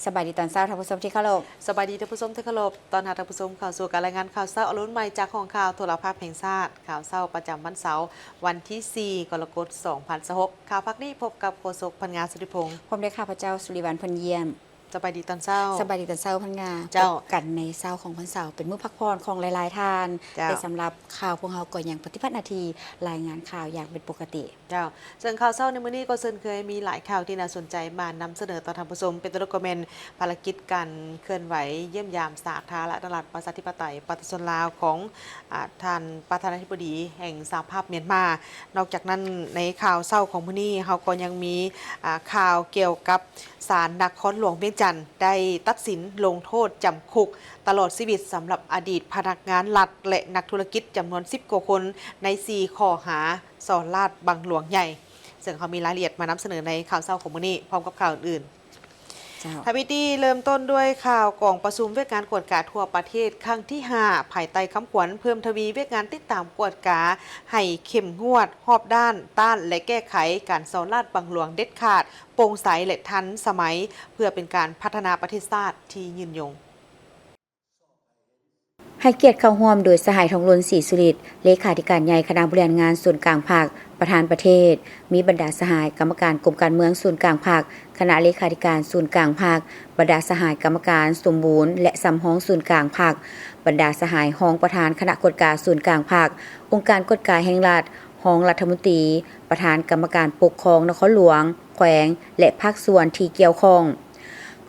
ສະບາຍດີຕອນເຊົ້າ ທ່ານຜູ້ຊົມທີ່ເຄົາລົບ. ສະບາຍດີທ່ານຜູ້ຊົມທີ່ເຄົາລົບ. ຕ້ອນຮັບທ່ານຜູ້ຊົມເຂົ້າສູ່ການລາຍງານຂ່າວເຊົ້າອາລຸນໃໝ່ ຈາກຫ້ອງຂ່າວໂທລະພາບແຫ່ງຊາດ, ຂ່າວເຊົ້າປະຈຳວັນເສົາ ວັນທີສີ່ ກໍລະກົດ ສອງພັນຊາວຫົກ. ຂ່າວພາກນີ້ພົບກັບໂຄສົກ ພັນງາ ສຸທິພົງ ພ້ອມດ້ວຍຂ້າພະເຈົ້າ ສຸລິວັນ ພົນຢ້ຽມ. ສະບາຍດີຕອນເຊົ້າ. ສະບາຍດີຕອນເຊົ້າ ພັນງາ. ເຈົ້າ. ພົບກັນໃນເຊົ້າຂອງວັນເສົາ ເປັນມື້ພັກຜ່ອນຂອງຫຼາຍໆທ່ານ. ເຈົ້າ. ແຕ່ສຳລັບຂ່າວ ພວກເຮົາກໍຍັງປະຕິບັດໜ້າທີ່ລາຍງານຂ່າວຢ່າງເປັນປົກກະຕິ. ເຈົ້າ. ເຊິ່ງຂ່າວເຊົ້າໃນມື້ນີ້ກໍເຊັ່ນເຄີຍ ມີຫຼາຍຂ່າວທີ່ໜ້າສົນໃຈມານຳສະເໜີຕໍ່ທ່ານຜູ້ຊົມ, ເປັນຕົ້ນກໍແມ່ນພາລະກິດການເຄື່ອນໄຫວຢ້ຽມຢາມສາທາລະນະລັດ ປະຊາທິປະໄຕ ປະຊາຊົນລາວ ຂອງ ອາ ທ່ານປະທານາທິບໍດີແຫ່ງສະຫະພາບມຽນມາ. ນອກຈາກນັ້ນ, ໃນຂ່າວເຊົ້າຂອງມື້ນີ້ ເຮົາກໍຍັງມີ ອາ ຂ່າວກ່ຽວກັບສານນະຄອນຫຼວງວຽງຈັນ ໄດ້ຕັດສິນລົງໂທດຈຳຄຸກຕະຫຼອດຊີວິດ ສຳລັບອະດີດພະນັກງານລັດ ແລະ ນັກທຸລະກິດຈຳນວນສິບກວ່າຄົນ ໃນສີ່ຂໍ້ຫາ ສໍ້ລາດບັງຫຼວງໃຫຍ່. ເຊິ່ງເຮົາມີລາຍລະອຽດມານຳສະເໜີໃນຂ່າວເຊົ້າຂອງມື້ນີ້ ພ້ອມກັບຂ່າວອື່ນໆ. ເຈົ້າ. ທຳອິດຕີ້ ເລີ່ມຕົ້ນດ້ວຍຂ່າວກອງປະຊຸມວຽກງານກວດກາທົ່ວປະເທດຄັ້ງທີຫ້າ ພາຍໃຕ້ຄຳຂວັນເພີ່ມທະວີວຽກງານຕິດຕາມກວດກາໃຫ້ເຂັ້ມງວດ, ຮອບດ້ານ, ຕ້ານ ແລະ ແກ້ໄຂການສໍ້ລາດບັງຫຼວງເດັດຂາດ, ໂປ່ງໃສ ແລະ ທັນສະໄໝ ເພື່ອເປັນການພັດທະນາປະເທດຊາດທີ່ຍືນຍົງ. ໃຫ້ກຽດເຂົ້າຮ່ວມໂດຍສະຫາຍ ທອງລຸນ ສີສຸລິດ ເລຂາທິການໃຫຍ່ຄະນະບໍລິຫານງານສູນກາງພັກ, ປະທານປະເທດ, ມີບັນດາສະຫາຍກຳມະການກົມການເມືອງສູນກາງພັກ, ຄະນະເລຂາທິການສູນກາງພັກ, ບັນດາສະຫາຍກຳມະການສົມບູນ ແລະ ສຳຮອງສູນກາງພັກ, ບັນດາສະຫາຍຮອງປະທານຄະນະກວດກາສູນກາງພັກ, ອົງການກວດກາແຫ່ງລັດ, ຮອງລັດຖະມົນຕີ, ປະທານກຳມະການປົກຄອງນະຄອນຫຼວງ, ແຂວງ ແລະ ພາກສ່ວນທີ່ກ່ຽວຂ້ອງ.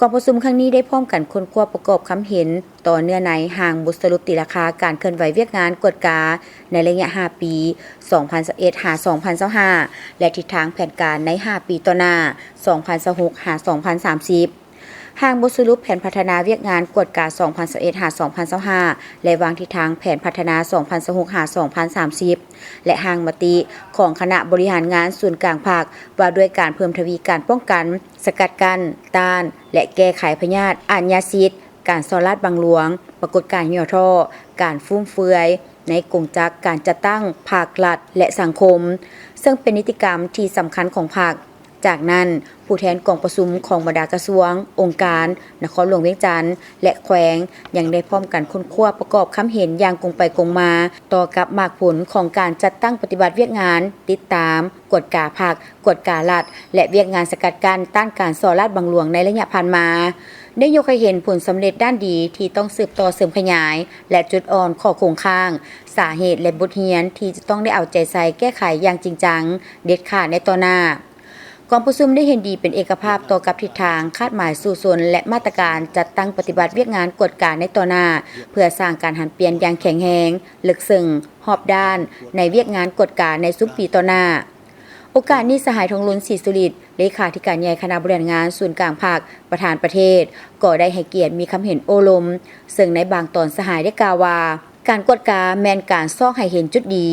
ກອງປະຊຸມຄັ້ງນີ້ໄດ້ພ້ອມກັນຄົ້ນຄວ້າປະກອບຄຳເຫັນຕໍ່ເນື້ອໃນຮ່າງບົດສະຫຼຸບຕີລາຄາການເຄື່ອນໄຫວວຽກງານກວດກາໃນໄລຍະຫ້າປີ ສອງພັນຊາວເອັດ ຫາ ສອງພັນຊາວຫ້າ ແລະ ທິດທາງແຜນການໃນຫ້າປີຕໍ່ໜ້າ ສອງພັນຊາວຫົກ ຫາ ສອງພັນສາມສິບ. ຮ່າງບົດສະຫຼຸບແຜນພັດທະນາວຽກງານກວດກາ ສອງພັນຊາວເອັດ ຫາ ສອງພັນຊາວຫ້າ ແລະ ວາງທິດທາງແຜນພັດທະນາ ສອງພັນຊາວຫົກ ຫາ ສອງພັນສາມສິບ ແລະ ຮ່າງມະຕິຂອງຄະນະບໍລິຫານງານສູນກາງພັກ ວ່າດ້ວຍການເພີ່ມທະວີການປ້ອງກັນ, ສະກັດກັ້ນ, ຕ້ານ ແລະ ແກ້ໄຂພະຍາດອາດຍາສິດ, ການສໍ້ລາດບັງຫຼວງ, ປາກົດການຫຍໍ້ທໍ້, ການຟຸມເຟືອຍໃນກົງຈັກການຈັດຕັ້ງພັກ, ລັດ ແລະ ສັງຄົມ, ເຊິ່ງເປັນນິຕິກຳທີ່ສຳຄັນຂອງພັກ. ຈາກນັ້ນ, ຜູ້ແທນກອງປະຊຸມຂອງບັນດາກະຊວງ, ອົງການ, ນະຄອນຫຼວງວຽງຈັນ ແລະ ແຂວງ ຍັງໄດ້ພ້ອມກັນຄົ້ນຄວ້າປະກອບຄຳເຫັນຢ່າງກົງໄປກົງມາ ຕໍ່ກັບໝາກຜົນຂອງການຈັດຕັ້ງປະຕິບັດວຽກງານຕິດຕາມ, ກວດກາພັກ, ກວດກາລັດ ແລະ ວຽກງານສະກັດກັ້ນຕ້ານການສໍ້ລາດບັງຫຼວງໃນໄລຍະຜ່ານມາ ໄດ້ຍົກໃຫ້ເຫັນຜົນສຳເລັດດ້ານດີທີ່ຕ້ອງສືບຕໍ່ເສີມຂະຫຍາຍ ແລະ ຈຸດອ່ອນຂໍ້ຄົງຄ້າງ, ສາເຫດ ແລະ ບົດຮຽນທີ່ຈະຕ້ອງໄດ້ເອົາໃຈໃສ່ແກ້ໄຂຢ່າງຈິງຈັງ, ເດັດຂາດໃນຕໍ່ໜ້າ. ກອງປະຊຸມໄດ້ເຫັນດີເປັນເອກະພາບຕໍ່ກັບທິດທາງຄາດໝາຍສູ້ຊົນ ແລະ ມາດຕະການຈັດຕັ້ງປະຕິບັດວຽກງານກວດກາໃນຕໍ່ໜ້າ ເພື່ອສ້າງການຫັນປ່ຽນຢ່າງແຂງແຮງ, ເລິກເຊິ່ງ, ຮອບດ້ານ ໃນວຽກງານກວດກາໃນຊຸມປີຕໍ່ໜ້າ. ໂອກາດນີ້ ສະຫາຍ ທອງລຸນ ສີສຸລິດ ເລຂາທິການໃຫຍ່ຄະນະບໍລິຫານງານສູນກາງພັກ, ປະທານປະເທດ ກໍໄດ້ໃຫ້ກຽດມີຄຳເຫັນໂອ້ລົມ, ເຊິ່ງໃນບາງຕອນສະຫາຍໄດ້ກ່າວວ່າ ການກວດກາແມ່ນການຊອກໃຫ້ເຫັນຈຸດດີ,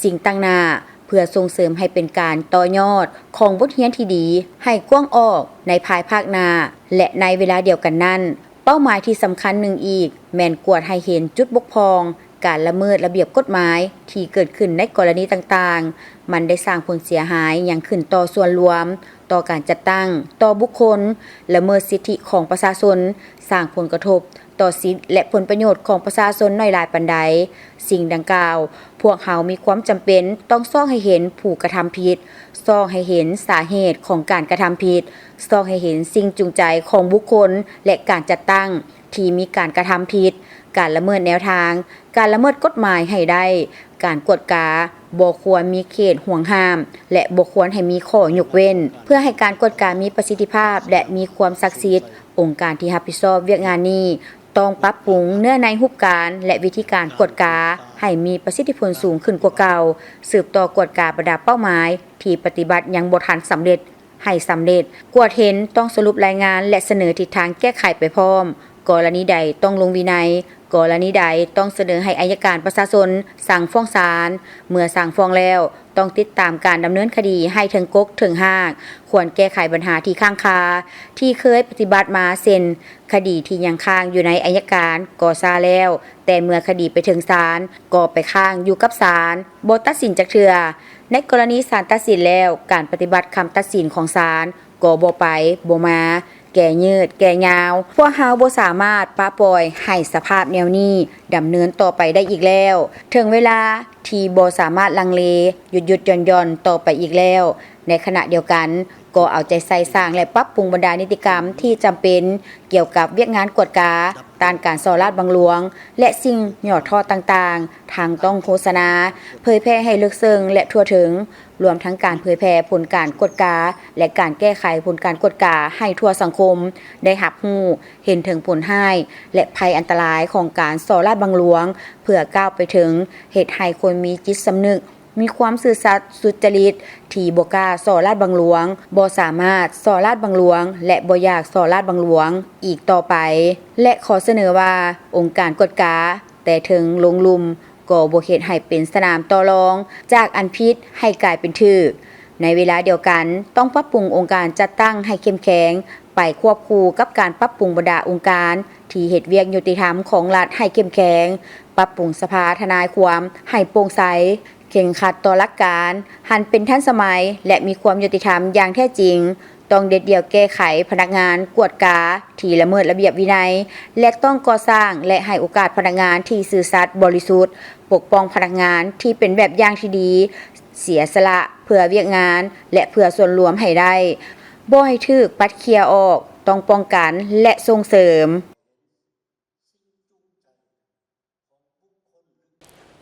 ສິ່ງຕັ້ງໜ້າ ເພື່ອສົ່ງເສີມໃຫ້ເປັນການຕໍ່ຍອດຂອງບົດຮຽນທີ່ດີໃຫ້ກວ້າງອອກໃນພາຍພາກໜ້າ ແລະ ໃນເວລາດຽວກັນນັ້ນ, ເປົ້າໝາຍທີ່ສຳຄັນໜຶ່ງອີກແມ່ນກວດໃຫ້ເຫັນຈຸດບົກຜ່ອງ, ການລະເມີດລະບຽບກົດໝາຍທີ່ເກີດຂຶ້ນໃນກໍລະນີຕ່າງໆ. ມັນໄດ້ສ້າງຜົນເສຍຫາຍຫຍັງຂຶ້ນຕໍ່ສ່ວນລວມ, ຕໍ່ການຈັດຕັ້ງ, ຕໍ່ບຸກຄົນ, ລະເມີດສິດທິຂອງປະຊາຊົນ, ສ້າງຜົນກະທົບ ຕໍ່ສິດ ແລະ ຜົນປະໂຫຍດຂອງປະຊາຊົນໜ້ອຍຫຼາຍປານໃດ. ສິ່ງດັ່ງກ່າວ, ພວກເຮົາມີຄວາມຈຳເປັນຕ້ອງຊອກໃຫ້ເຫັນຜູ້ກະທຳຜິດ, ຊອກໃຫ້ເຫັນສາເຫດຂອງການກະທຳຜິດ, ຊອກໃຫ້ເຫັນສິ່ງຈູງໃຈຂອງບຸກຄົນ ແລະ ການຈັດຕັ້ງທີ່ມີການກະທຳຜິດ, ການລະເມີດແນວທາງ, ການລະເມີດກົດໝາຍໃຫ້ໄດ້. ການກວດກາບໍ່ຄວນມີເຂດຫວງຫ້າມ ແລະ ບໍ່ຄວນໃຫ້ມີຂໍ້ຍົກເວັ້ນ. ເພື່ອໃຫ້ການກວດກາມີປະສິດທິພາບ ແລະ ມີຄວາມສັກສິດ, ອົງການທີ່ຮັບຜິດຊອບວຽກງານນີ້ ຕ້ອງປັບປຸງເນື້ອໃນຮູບການ ແລະ ວິທີການກວດກາໃຫ້ມີປະສິດທິຜົນສູງຂຶ້ນກວ່າເກົ່າ, ສືບຕໍ່ກວດກາບັນດາເປົ້າໝາຍທີ່ປະຕິບັດຍັງບໍ່ທັນສຳເລັດໃຫ້ສຳເລັດ, ກວດເຫັນ, ຕ້ອງສະຫຼຸບລາຍງານ ແລະ ສະເໜີທິດທາງແກ້ໄຂໄປພ້ອມ. ກໍລະນີໃດຕ້ອງລົງວິໄນ, ກໍລະນີໃດຕ້ອງສະເໜີໃຫ້ອັຍການປະຊາຊົນສັ່ງຟ້ອງສານ, ເມື່ອສັ່ງຟ້ອງແລ້ວ ຕ້ອງຕິດຕາມການດຳເນີນຄະດີໃຫ້ເຖິງກົກເຖິງຮາກ, ຄວນແກ້ໄຂບັນຫາທີ່ຄ້າງຄາທີ່ເຄີຍປະຕິບັດມາ ເຊັ່ນ ຄະດີທີ່ຍັງຄ້າງຢູ່ໃນອັຍການກໍຊ້າແລ້ວ, ແຕ່ເມື່ອຄະດີໄປເຖິງສານກໍໄປຄ້າງຢູ່ກັບສານ, ບໍ່ຕັດສິນຈັກເທື່ອ. ໃນກໍລະນີສານຕັດສິນແລ້ວ, ການປະຕິບັດຄຳຕັດສິນຂອງສານກໍບໍ່ໄປບໍ່ມາ, ແກ່ຍືດແກ່ຍາວ. ພວກເຮົາບໍ່ສາມາດປະປ່ອຍໃຫ້ສະພາບແນວນີ້ດຳເນີນຕໍ່ໄປໄດ້ອີກແລ້ວ. ເຖິງເວລາທີ່ບໍ່ສາມາດລັງເລ, ຢຸດໆຢ່ອນໆຕໍ່ໄປອີກແລ້ວ. ໃນຂະນະດຽວກັນ, ກໍເອົາໃຈໃສ່ສ້າງ ແລະ ປັບປຸງບັນດານິຕິກຳທີ່ຈຳເປັນກ່ຽວກັບວຽກງານກວດກາ, ຕ້ານການສໍ້ລາດບັງຫຼວງ ແລະ ສິ່ງຫຍໍ້ທໍ້ຕ່າງໆ, ທັງຕ້ອງໂຄສະນາ, ເຜີຍແຜ່ໃຫ້ເລິກເຊິ່ງ ແລະ ທົ່ວເຖິງ, ລວມທັງການເຜີຍແຜ່ຜົນການກວດກາ ແລະ ການແກ້ໄຂຜົນການກວດກາໃຫ້ທົ່ວສັງຄົມໄດ້ຮັບຮູ້ເຫັນເຖິງຜົນຮ້າຍ ແລະ ໄພອັນຕະລາຍຂອງການສໍ້ລາດບັງຫຼວງ, ເພື່ອກ້າວໄປເຖິງເຮັດໃຫ້ຄົນມີຈິດສຳນຶກ, ມີຄວາມຊື່ສັດສຸດຈະລິດ ທີ່ບໍ່ກ້າສໍ້ລາດບັງຫຼວງ, ບໍ່ສາມາດສໍ້ລາດບັງຫຼວງ ແລະ ບໍ່ຢາກສໍ້ລາດບັງຫຼວງອີກຕໍ່ໄປ ແລະ ຂໍສະເໜີວ່າ ອົງການກວດກາ ແຕ່ເທິງລົງລຸ່ມກໍບໍ່ເຮັດໃຫ້ເປັນສະໜາມຕໍ່ລອງຈາກອັນຜິດໃຫ້ກາຍເປັນຖືກ. ໃນເວລາດຽວກັນ, ຕ້ອງປັບປຸງອົງການຈັດຕັ້ງໃຫ້ເຂັ້ມແຂງ ໄປຄວບຄູ່ກັບການປັບປຸງບັນດາອົງການທີ່ເຮັດວຽກຍຸຕິທຳຂອງລັດໃຫ້ເຂັ້ມແຂງ, ປັບປຸງສະພາທະນາຍຄວາມໃຫ້ໂປ່ງໃສ, ເຄັ່ງຄັດຕໍ່ຫຼັກການ, ຫັນເປັນທັນສະໄໝ ແລະ ມີຄວາມຍຸຕິທຳຢ່າງແທ້ຈິງ. ຕ້ອງເດັດດ່ຽວແກ້ໄຂພະນັກງານກວດກາທີ່ລະເມີດລະບຽບວິໄນ ແລະ ຕ້ອງກໍ່ສ້າງ ແລະ ໃຫ້ໂອກາດພະນັກງານທີ່ຊື່ສັດບໍລິສຸດ, ປົກປ້ອງພະນັກງານທີ່ເປັນແບບຢ່າງທີ່ດີ, ເສຍສະຫຼະເພື່ອວຽກງານ ແລະ ເພື່ອສ່ວນລວມໃຫ້ໄດ້, ບໍ່ໃຫ້ຖືກປັດເຂ່ຍອອກ, ຕ້ອງປ້ອງກັນ ແລະ ສົ່ງເສີມ.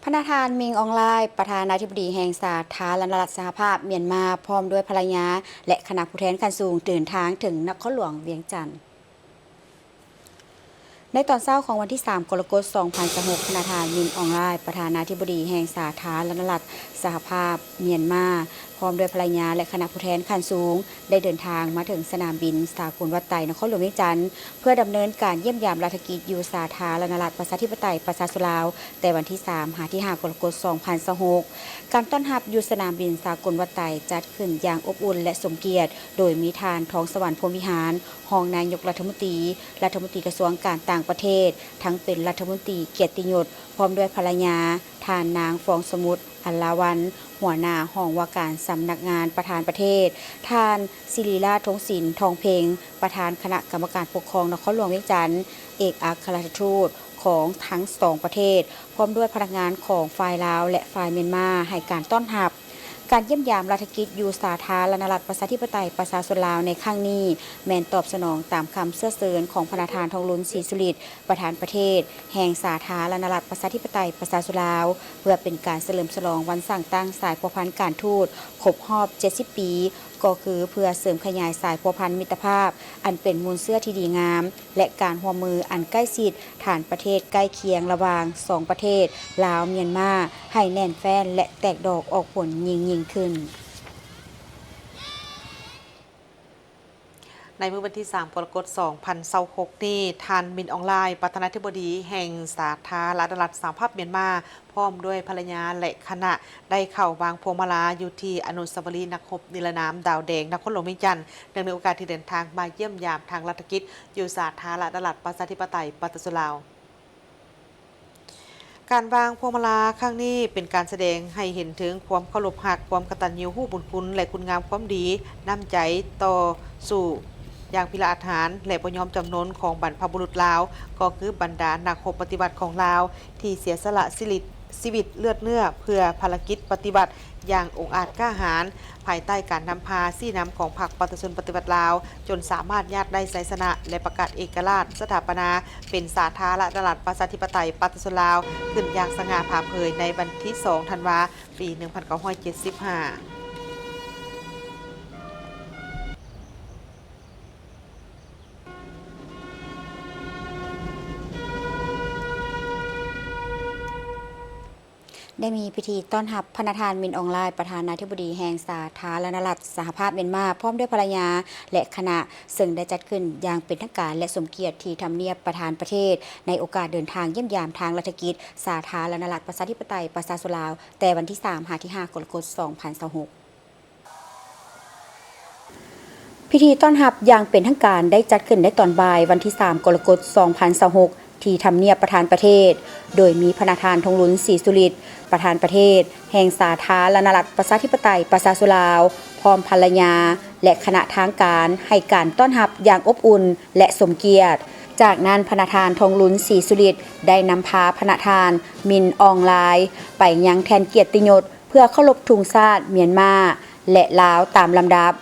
ພະນະທ່ານ ມິງ ອອງ ລາຍ, ປະທານາທິບໍດີແຫ່ງສາທາລະນະລັດສະຫະພາບມຽນມາ ພ້ອມດ້ວຍພະລະຍາ ແລະ ຄະນະຜູ້ແທນຂັ້ນສູງ ເດີນທາງເຖິງນະຄອນຫຼວງວຽງຈັນ. ໃນຕອນເຊົ້າຂອງວັນທີສາມ ກໍລະກົດ ສອງພັນຊາວຫົກ, ພະນະທ່ານ ມິນ ອອງ ລາຍ, ປະທານາທິບໍດີແຫ່ງສາທາລະນະລັດສະຫະພາບມຽນມາ, ພ້ອມດ້ວຍພະລະຍາ ແລະ ຄະນະຜູ້ແທນຂັ້ນສູງ ໄດ້ເດີນທາງມາເຖິງສະໜາມບິນສາກົນວັດໄຕ ນະຄອນຫຼວງວຽງຈັນ ເພື່ອດຳເນີນການຢ້ຽມຢາມລາດຖະກິດຢູ່ສາທາລະນະລັດ ປະຊາທິປະໄຕ ປະຊາຊົນລາວ ແຕ່ວັນທີສາມ ຫາ ທີຫ້າ ກໍລະກົດ ສອງພັນຊາວຫົກ. ການຕ້ອນຮັບຢູ່ສະໜາມບິນສາກົນວັດໄຕ ຈັດຂຶ້ນຢ່າງອົບອຸ່ນ ແລະ ສົມກຽດ, ໂດຍມີທ່ານ ທອງສະຫວັນ ພົມວິຫານ, ຮອງນາຍົກລັດຖະມົນຕີ, ລັດຖະມົນຕີກະຊວງການຕ່າງປະເທດ, ທັງເປັນລັດຖະມົນຕີກຽດຕິຍົດ, ພ້ອມດ້ວຍພະລະຍາ, ທ່ານນາງ ຟອງສະໝຸດ ອັນລາວັນ, ຫົວໜ້າຫ້ອງວ່າການສຳນັກງານປະທານປະເທດ, ທ່ານ ສິລິລາດ ທົງສິນ ທອງເພັງ, ປະທານຄະນະກຳມະການປົກຄອງນະຄອນຫຼວງວຽງຈັນ, ເອກອັກຄະລັດຖະທູດຂອງທັງສອງປະເທດ, ພ້ອມດ້ວຍພະນັກງານຂອງຝ່າຍລາວ ແລະ ຝ່າຍມຽນມາ ໃຫ້ການຕ້ອນຮັບ. ການຢ້ຽມຢາມລາດຖະກິດຢູ່ສາທາລະນະລັດ ປະຊາທິປະໄຕ ປະຊາຊົນລາວໃນຄັ້ງນີ້ ແມ່ນຕອບສະໜອງຕາມຄຳເຊື້ອເຊີນຂອງພະນະທ່ານ ທອງລຸນ ສີສຸລິດ, ປະທານປະເທດແຫ່ງສາທາລະນະລັດ ປະຊາທິປະໄຕ ປະຊາຊົນລາວ, ເພື່ອເປັນການສະເຫຼີມສະຫຼອງວັນສ້າງຕັ້ງສາຍພົວພັນການທູດຄົບຮອບເຈັດສິບປີ, ກໍຄືເພື່ອເສີມຂະຫຍາຍສາຍພົວພັນມິດຕະພາບ ອັນເປັນມູນເຊື້ອທີ່ດີງາມ ແລະ ການຮ່ວມມືອັນໃກ້ຊິດ ຖານປະເທດໃກ້ຄຽງລະຫວ່າງສອງປະເທດ ລາວ-ມຽນມາ ໃຫ້ແໜ້ນແຟ້ນ ແລະ ແຕກດອກອອກຜົນຍິ່ງໆຂຶ້ນ. ໃນມື້ວັນທີສາມ ກໍລະກົດ ສອງພັນຊາວຫົກນີ້, ທ່ານ ມິນ ອອງ ລາຍ, ປະທານາທິບໍດີແຫ່ງສາທາລະນະລັດສະຫະພາບມຽນມາ, ພ້ອມດ້ວຍພະລະຍາ ແລະ ຄະນະ ໄດ້ເຂົ້າວາງພວງມາລາຢູ່ທີ່ອະນຸສາວະລີນັກຮົບນິລະນາມດາວແດງ ນະຄອນຫຼວງວຽງຈັນ, ເນື່ອງໃນໂອກາດທີ່ເດີນທາງມາຢ້ຽມຢາມທາງລັດຖະກິດຢູ່ສາທາລະນະລັດ ປະຊາທິປະໄຕ ປະຊາຊົນລາວ. ການວາງພວງມາລາຄັ້ງນີ້ ເປັນການສະແດງໃຫ້ເຫັນເຖິງຄວາມເຄົາລົບຮັກ, ຄວາມກະຕັນຍູຮູ້ບຸນຄຸນ ແລະ ຄຸນງາມຄວາມດີ, ນ້ຳໃຈຕໍ່ສູ້ຢ່າງພິລະອາດຫານ ແລະ ບໍ່ຍອມຈຳນົນຂອງບັນພະບຸລຸດລາວ, ກໍຄືບັນດານັກຮົບປະຕິວັດຂອງລາວ ທີ່ເສຍສະຫຼະຊີວິດເລືອດເນື້ອເພື່ອພາລະກິດປະຕິວັດຢ່າງອົງອາດກ້າຫານ, ພາຍໃຕ້ການນຳພາຊີ້ນຳຂອງພັກປະຊາຊົນປະຕິວັດລາວ, ຈົນສາມາດຍາດໄດ້ໄຊຊະນະ ແລະ ປະກາດເອກະລາດສະຖາປະນາເປັນສາທາລະນະລັດປະຊາທິປະໄຕປະຊາຊົນລາວ ຂຶ້ນຢ່າງສະຫງ່າຜ່າເຜີຍໃນວັນທີສອງ ທັນວາ ປີໜຶ່ງພັນເກົ້າຮ້ອຍເຈັດສິບຫ້າ. ໄດ້ມີພິທີຕ້ອນຮັບພະນະທ່ານ ມິນ ອອງ ລາຍ, ປະທານາທິບໍດີແຫ່ງສາທາລະນະລັດສະຫະພາບມຽນມາ, ພ້ອມດ້ວຍພະລະຍາ ແລະ ຄະນະ, ເຊິ່ງໄດ້ຈັດຂຶ້ນຢ່າງເປັນທາງການ ແລະ ສົມກຽດທີ່ທຳນຽບປະທານປະເທດ, ໃນໂອກາດເດີນທາງຢ້ຽມຢາມທາງລັດຖະກິດສາທາລະນະລັດປະຊາທິປະໄຕປະຊາຊົນລາວ, ແຕ່ວັນທີສາມ ຫາ ທີຫ້າ ກໍລະກົດ ສອງພັນຊາວຫົກ. ພິທີຕ້ອນຮັບຢ່າງເປັນທາງການໄດ້ຈັດຂຶ້ນໃນຕອນບ່າຍວັນທີສາມ ກໍລະກົດ ສອງພັນຊາວຫົກ ທີ່ທຳນຽບປະທານປະເທດ, ໂດຍມີພະນະທ່ານ ທອງລຸນ ສີສຸລິດ, ປະທານປະເທດແຫ່ງສາທາລະນະລັດປະຊາທິປະໄຕປະຊາຊົນລາວ, ພ້ອມພະລະຍາ, ແລະ ຄະນະທາງການໃຫ້ການຕ້ອນຮັບຢ່າງອົບອຸ່ນ ແລະ ສົມກຽດ. ຈາກນັ້ນ ພະນະທ່ານ ທອງລຸນ ສີສຸລິດ ໄດ້ນຳພາພະນະທ່ານ ມິນ ອອງລາຍ ໄປຍັງແທ່ນກຽດຕິຍົດ ເພື່ອເຄົາລົບທຸງຊາດມຽນມາ ແລະ ລາວຕາມລຳດັບ.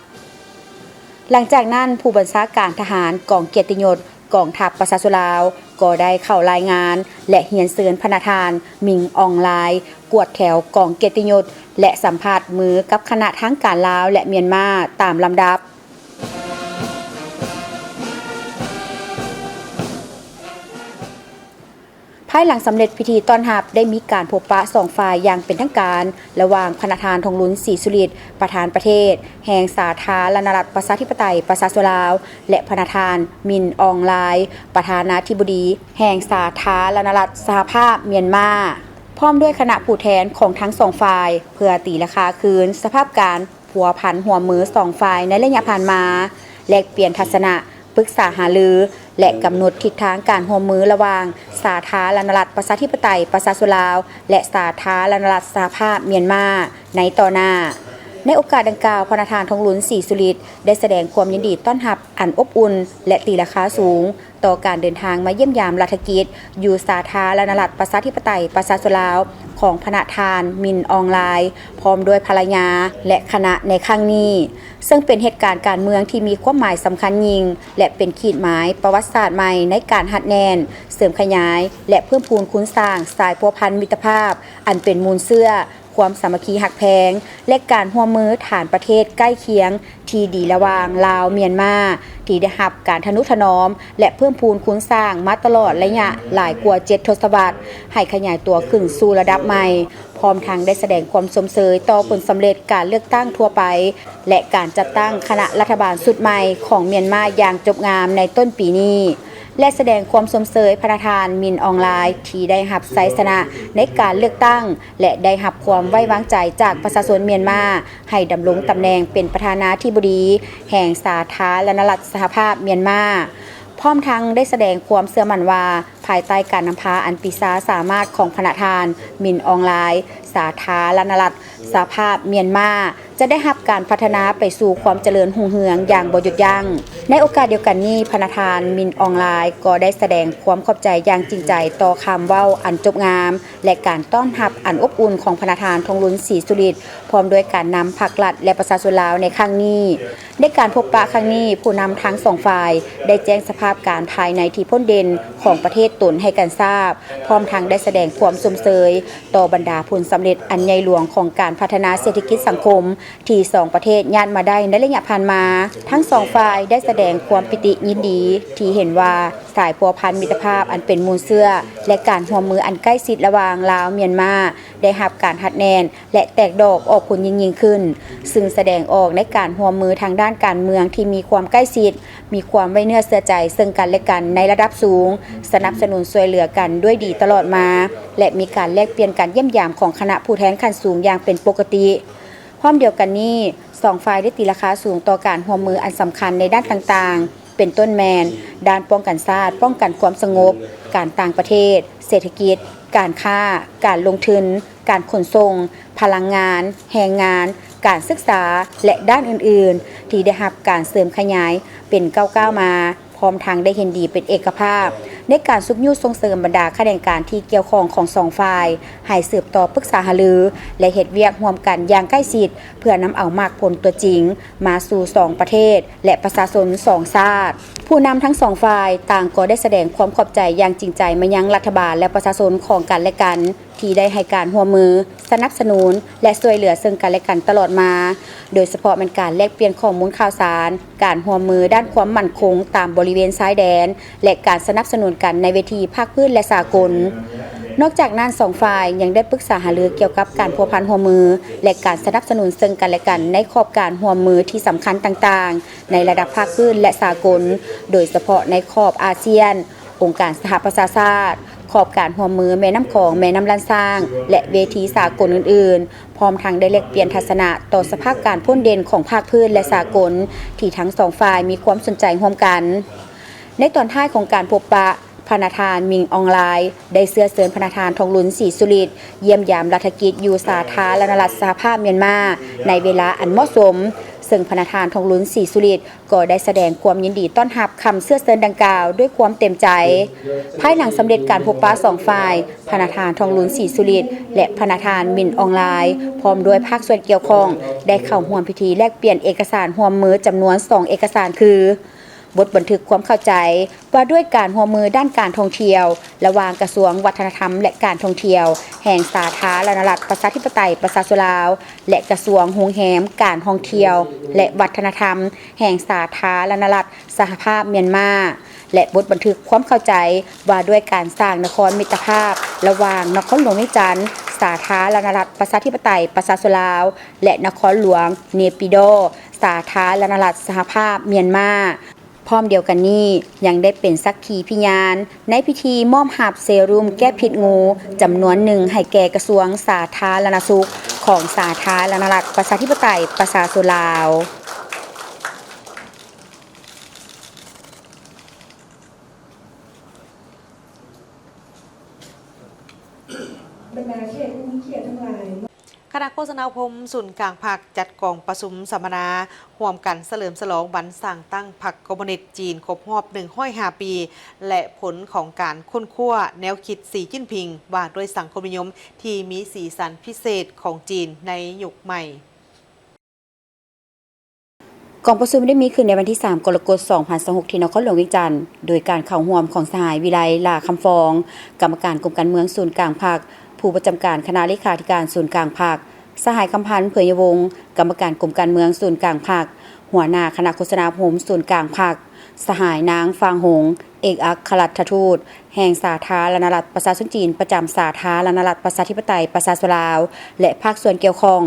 ຫຼັງຈາກນັ້ນ ຜູ້ບັນຊາການທະຫານກອງກຽດຕິຍົດກອງທັບປະຊາຊົນລາວ ກໍໄດ້ເຂົ້າລາຍງານ ແລະ ຮຽນເຊີນພະນະທ່ານ ມິນ ອອງລາຍ ກວດແຖວກອງກຽດຕິຍົດ ແລະ ສຳພາດມືກັບຄະນະທາງການລາວ ແລະ ມຽນມາຕາມລຳດັບ. ພາຍຫຼັງສຳເລັດພິທີຕ້ອນຮັບ ໄດ້ມີການພົບປະສອງຝ່າຍຢ່າງເປັນທາງການ ລະຫວ່າງພະນະທ່ານ ທອງລຸນ ສີສຸລິດ ປະທານປະເທດແຫ່ງສາທາລະນະລັດ ປະຊາທິປະໄຕ ປະຊາຊົນລາວ ແລະ ພະນະທ່ານ ມິນ ອອງລາຍ ປະທານາທິບໍດີແຫ່ງສາທາລະນະລັດສະຫະພາບມຽນມາ ພ້ອມດ້ວຍຄະນະຜູ້ແທນຂອງທັງສອງຝ່າຍ ເພື່ອຕີລາຄາຄືນສະພາບການພົວພັນຮ່ວມມືສອງຝ່າຍໃນໄລຍະຜ່ານມາ, ແລກປ່ຽນທັດສະນະ, ປຶກສາຫາລື ແລະ ກຳນົດທິດທາງການຮ່ວມມືລະຫວ່າງສາທາລະນະລັດ ປະຊາທິປະໄຕ ປະຊາຊົນລາວ ແລະ ສາທາລະນະລັດສະຫະພາບມຽນມາໃນຕໍ່ໜ້າ. ໃນໂອກາດດັ່ງກ່າວ, ພະນະທ່ານ ທອງລຸນ ສີສຸລິດ ໄດ້ສະແດງຄວາມຍິນດີຕ້ອນຮັບອັນອົບອຸ່ນ ແລະ ຕີລາຄາສູງ ຕໍ່ການເດີນທາງມາຢ້ຽມຢາມລັດຖະກິດ ຢູ່ສາທາລະນະລັດ ປະຊາທິປະໄຕ ປະຊາຊົນລາວ ຂອງພະນະທ່ານ ມິນ ອອງລາຍ ພ້ອມດ້ວຍພັນລະຍາ ແລະ ຄະນະໃນຄັ້ງນີ້, ເຊິ່ງເປັນເຫດການການເມືອງທີ່ມີຄວາມໝາຍສຳຄັນຍິ່ງ ແລະ ເປັນຂີດໝາຍປະຫວັດສາດໃໝ່ໃນການຮັດແໜ້ນ, ເສີມຂະຫຍາຍ ແລະ ເພີ່ມພູນຄູນສ້າງສາຍພົວພັນມິດຕະພາບ ອັນເປັນມູນເຊື້ອ, ຄວາມສາມັກຄີຮັກແພງ ແລະ ການຮ່ວມມືຖານປະເທດໃກ້ຄຽງທີ່ດີລະຫວ່າງລາວ-ມຽນມາ ທີ່ໄດ້ຮັບການທະນຸຖະໜອມ ແລະ ເພີ່ມພູນຄູນສ້າງມາຕະຫຼອດໄລຍະຫຼາຍກວ່າເຈັດທົດສະວັດ ໃຫ້ຂະຫຍາຍຕົວຂຶ້ນສູ່ລະດັບໃໝ່, ພ້ອມທັງໄດ້ສະແດງຄວາມຊົມເຊີຍຕໍ່ຜົນສຳເລັດການເລືອກຕັ້ງທົ່ວໄປ ແລະ ການຈັດຕັ້ງຄະນະລັດຖະບານຊຸດໃໝ່ຂອງມຽນມາຢ່າງຈົບງາມໃນຕົ້ນປີນີ້ ແລະ ສະແດງຄວາມຊົມເຊີຍພະນະທ່ານ ມິນ ອອງລາຍ ທີ່ໄດ້ຮັບໄຊຊະນະໃນການເລືອກຕັ້ງ ແລະ ໄດ້ຮັບຄວາມໄວ້ວາງໃຈຈາກປະຊາຊົນມຽນມາ ໃຫ້ດຳລົງຕຳແໜ່ງເປັນປະທານາທິບໍດີແຫ່ງສາທາລະນະລັດສະຫະພາບມຽນມາ, ພ້ອມທັງໄດ້ສະແດງຄວາມເຊື່ອໝັ້ນວ່າ ພາຍໃຕ້ການນຳພາອັນປີຊາສາມາດຂອງພະນະທ່ານ ມິນ ອອງລາຍ, ສາທາລະນະລັດສະຫະພາບມຽນມາ ຈະໄດ້ຮັບການພັດທະນາໄປສູ່ຄວາມຈະເລີນຮຸ່ງເຮືອງຢ່າງບໍ່ຢຸດຢັ້ງ. ໃນໂອກາດດຽວກັນນີ້, ພະນະທ່ານ ມິນ ອອງລາຍ ກໍໄດ້ສະແດງຄວາມຂອບໃຈຢ່າງຈິງໃຈຕໍ່ຄຳເວົ້າອັນຈົບງາມ ແລະ ການຕ້ອນຮັບອັນອົບອຸ່ນຂອງພະນະທ່ານ ທອງລຸນ ສີສຸລິດ ພ້ອມດ້ວຍການນຳພັກລັດ ແລະ ປະຊາຊົນລາວໃນຄັ້ງນີ້. ໃນການພົບປະຄັ້ງນີ້, ຜູ້ນຳທັງສອງຝ່າຍໄດ້ແຈ້ງສະພາບການພາຍໃນທີ່ພົ້ນເດັ່ນຂອງປະເທດຕົນໃຫ້ກັນຊາບ, ພ້ອມທັງໄດ້ສະແດງຄວາມຊົມເຊີຍຕໍ່ບັນດາຜົນສຳເລັດອັນໃຫຍ່ຫຼວງຂອງການພັດທະນາເສດຖະກິດສັງຄົມ ທີ່ສອງປະເທດຍາດມາໄດ້ໃນໄລຍະຜ່ານມາ. ທັງສອງຝ່າຍໄດ້ສະແດງຄວາມປີຕິຍິນດີທີ່ເຫັນວ່າ ສາຍພົວພັນມິດຕະພາບອັນເປັນມູນເຊື້ອ ແລະ ການຮ່ວມມືອັນໃກ້ຊິດລະຫວ່າງລາວ-ມຽນມາ ໄດ້ຮັບການຮັດແໜ້ນ ແລະ ແຕກດອກອອກຜົນຍິ່ງໆຂຶ້ນ, ຊຶ່ງສະແດງອອກໃນການຮ່ວມມືທາງດ້ານການເມືອງທີ່ມີຄວາມໃກ້ຊິດ, ມີຄວາມໄວ້ເນື້ອເຊື່ອໃຈເຊິ່ງກັນແລະກັນໃນລະດັບສູງ, ສະໜັບສະໜູນຊ່ວຍເຫຼືອກັນດ້ວຍດີຕະຫຼອດມາ ແລະ ມີການແລກປ່ຽນການຢ້ຽມຢາມຂອງຄະນະຜູ້ແທນຂັ້ນສູງຢ່າງເປັນປົກກະຕິ. ພ້ອມດຽວກັນນີ້, ສອງຝ່າຍໄດ້ຕີລາຄາສູງຕໍ່ການຮ່ວມມືອັນສຳຄັນໃນດ້ານຕ່າງໆ, ເປັນຕົ້ນແມ່ນ ດ້ານປ້ອງກັນຊາດ, ປ້ອງກັນຄວາມສະຫງົບ, ການຕ່າງປະເທດ, ເສດຖະກິດ, ການຄ້າ, ການລົງທຶນ, ການຂົນສົ່ງ, ພະລັງງານ, ແຮງງານ, ການສຶກສາ ແລະ ດ້ານອື່ນໆ ທີ່ໄດ້ຮັບການເສີມຂະຫຍາຍເປັນກ້າວໆມາ. ພ້ອມທັງໄດ້ເຫັນດີເປັນເອກະພາບໃນການຊຸກຍູ້ສົ່ງເສີມບັນດາຂະແໜງການທີ່ກ່ຽວຂ້ອງຂອງສອງຝ່າຍ ໃຫ້ສືບຕໍ່ປຶກສາຫາລື ແລະ ເຮັດວຽກຮ່ວມກັນຢ່າງໃກ້ຊິດ ເພື່ອນຳເອົາໝາກຜົນຕົວຈິງມາສູ່ສອງປະເທດ ແລະ ປະຊາຊົນສອງຊາດ. ຜູ້ນຳທັງສອງຝ່າຍຕ່າງກໍໄດ້ສະແດງຄວາມຂອບໃຈຢ່າງຈິງໃຈມາຍັງລັດຖະບານ ແລະ ປະຊາຊົນຂອງກັນແລະກັນ ທີ່ໄດ້ໃຫ້ການຮ່ວມມື, ສະໜັບສະໜູນ ແລະ ຊ່ວຍເຫຼືອເຊິ່ງກັນແລະກັນຕະຫຼອດມາ, ໂດຍສະເພາະແມ່ນການແລກປ່ຽນຂໍ້ມູນຂ່າວສານ, ການຮ່ວມມືດ້ານຄວາມໝັ້ນຄົງຕາມບໍລິເວນຊາຍແດນ ແລະ ການສະໜັບສະໜູນກັນໃນເວທີພາກພື້ນ ແລະ ສາກົນ. ນອກຈາກນັ້ນ, ສອງຝ່າຍຍັງໄດ້ປຶກສາຫາລືກ່ຽວກັບການພົວພັນຮ່ວມມື ແລະ ການສະໜັບສະໜູນເຊິ່ງກັນແລະກັນໃນຂອບການຮ່ວມມືທີ່ສຳຄັນຕ່າງໆ ໃນລະດັບພາກພື້ນ ແລະ ສາກົນ, ໂດຍສະເພາະໃນຂອບອາຊຽນ, ອົງການສະຫະປະຊາຊາດ, ຂອບການຮ່ວມມືແມ່ນ້ຳຂອງ, ແມ່ນ້ຳລ້ານຊ້າງ ແລະ ເວທີສາກົນອື່ນໆ, ພ້ອມທັງໄດ້ແລກປ່ຽນທັດສະນະຕໍ່ສະພາບການພົ້ນເດັ່ນຂອງພາກພື້ນ ແລະ ສາກົນ ທີ່ທັງສອງຝ່າຍມີຄວາມສົນໃຈຮ່ວມກັນ. ໃນຕອນທ້າຍຂອງການພົບປະ, ພະນະທ່ານ ມິນ ອອງລາຍ ໄດ້ເຊື້ອເຊີນພະນະທ່ານ ທອງລຸນ ສີສຸລິດ ຢ້ຽມຢາມລັດຖະກິດຢູ່ສາທາລະນະລັດສະຫະພາບມຽນມາ ໃນເວລາອັນເໝາະສົມ, ເ ເຊິ່ງພະນະທ່ານ ທອງລຸນ ສີສຸລິດ ກໍໄດ້ສະແດງຄວາມຍິນດີຕ້ອນຮັບຄຳເຊື້ອເຊີນດັ່ງກ່າວດ້ວຍຄວາມເຕັມໃຈ. ພາຍຫຼັງສຳເລັດການພົບປະສອງຝ່າຍ, ພະນະທ່ານ ທອງລຸນ ສີສຸລິດ ແລະ ພະນະທ່ານ ມິນ ອອງລາຍ ພ້ອມດ້ວຍພາກສ່ວນກ່ຽວຂ້ອງ ໄດ້ເຂົ້າຮ່ວມພິທີແລກປ່ຽນເອກະສານຮ່ວມມືຈຳນວນສອງເອກະສານ ຄື ບົດບັນທຶກຄວາມເຂົ້າໃຈວ່າດ້ວຍການຮ່ວມມືດ້ານການທ່ອງທ່ຽວ ລະຫວ່າງກະຊວງວັດທະນະທຳ ແລະ ການທ່ອງທ່ຽວ ແຫ່ງສາທາລະນະລັດ ປະຊາທິປະໄຕ ປະຊາຊົນລາວ ແລະ ກະຊວງໂຮງແຮມ, ການທ່ອງທ່ຽວ ແລະ ວັດທະນະທຳ ແຫ່ງສາທາລະນະລັດ ສະຫະພາບມຽນມາ ແລະ ບົດບັນທຶກຄວາມເຂົ້າໃຈວ່າດ້ວຍການສ້າງນະຄອນມິດຕະພາບ ລະຫວ່າງນະຄອນຫຼວງວຽງຈັນ ສາທາລະນະລັດ ປະຊາທິປະໄຕ ປະຊາຊົນລາວ ແລະ ນະຄອນຫຼວງເນປີດໍ ສາທາລະນະລັດ ສະຫະພາບມຽນມາ. ພ້ອມດຽວກັນນີ້ ຍັງໄດ້ເປັນສັກຂີພິຍານໃນພິທີມອບຮັບເຊຣູມແກ້ພິດງູຈຳນວນໜຶ່ງ ໃຫ້ແກ່ກະຊວງສາທາລະນະສຸກ ຂອງສາທາລະນະລັດ ປະຊາທິປະໄຕ ປະຊາຊົນລາວ. ບັນດາແຂກຜູ້ມີກຽດທັງຫຼາຍ. ຄະນະໂຄສະນາອົບຮົມສູນກາງພັກ ຈັດກອງປະຊຸມສຳມະນາ ຮ່ວມກັນສະເຫຼີມສະຫຼອງວັນສ້າງຕັ້ງພັກຄອມມູນິດຈີນຄົບຮອບໜຶ່ງຮ້ອຍຫ້າປີ ແລະ ຜົນຂອງການຄົ້ນຄວ້າແນວຄິດສີຈິ້ນຜິງ ວ່າດ້ວຍສັງຄົມນິຍົມທີ່ມີສີສັນພິເສດຂອງຈີນໃນຍຸກໃໝ່. ກອງປະຊຸມໄດ້ມີຂຶ້ນໃນວັນທີສາມ ກໍລະກົດ ສອງພັນຊາວຫົກ ທີ່ນະຄອນຫຼວງວຽງຈັນ ໂດຍການເຂົ້າຮ່ວມຂອງສະຫາຍ ວິໄລ ຫຼ້າຄຳຟອງ ກຳມະການກົມການເມືອງສູນກາງພັກ, ຜູ້ປະຈຳການຄະນະເລຂາທິການສູນກາງພັກ, ສະຫາຍ ຄຳພັນ ເຜີຍຍະວົງ ກຳມະການກົມການເມືອງສູນກາງພັກ, ຫົວໜ້າຄະນະໂຄສະນາອົບຮົມສູນກາງພັກ, ສະຫາຍ ນາງ ຟາງຫົງ ເອກອັກຄະລັດຖະທູດ ແຫ່ງສາທາລະນະລັດ ປະຊາຊົນຈີນ ປະຈຳສາທາລະນະລັດ ປະຊາທິປະໄຕ ປະຊາຊົນລາວ ແລະ ພາກສ່ວນກ່ຽວຂ້ອງ.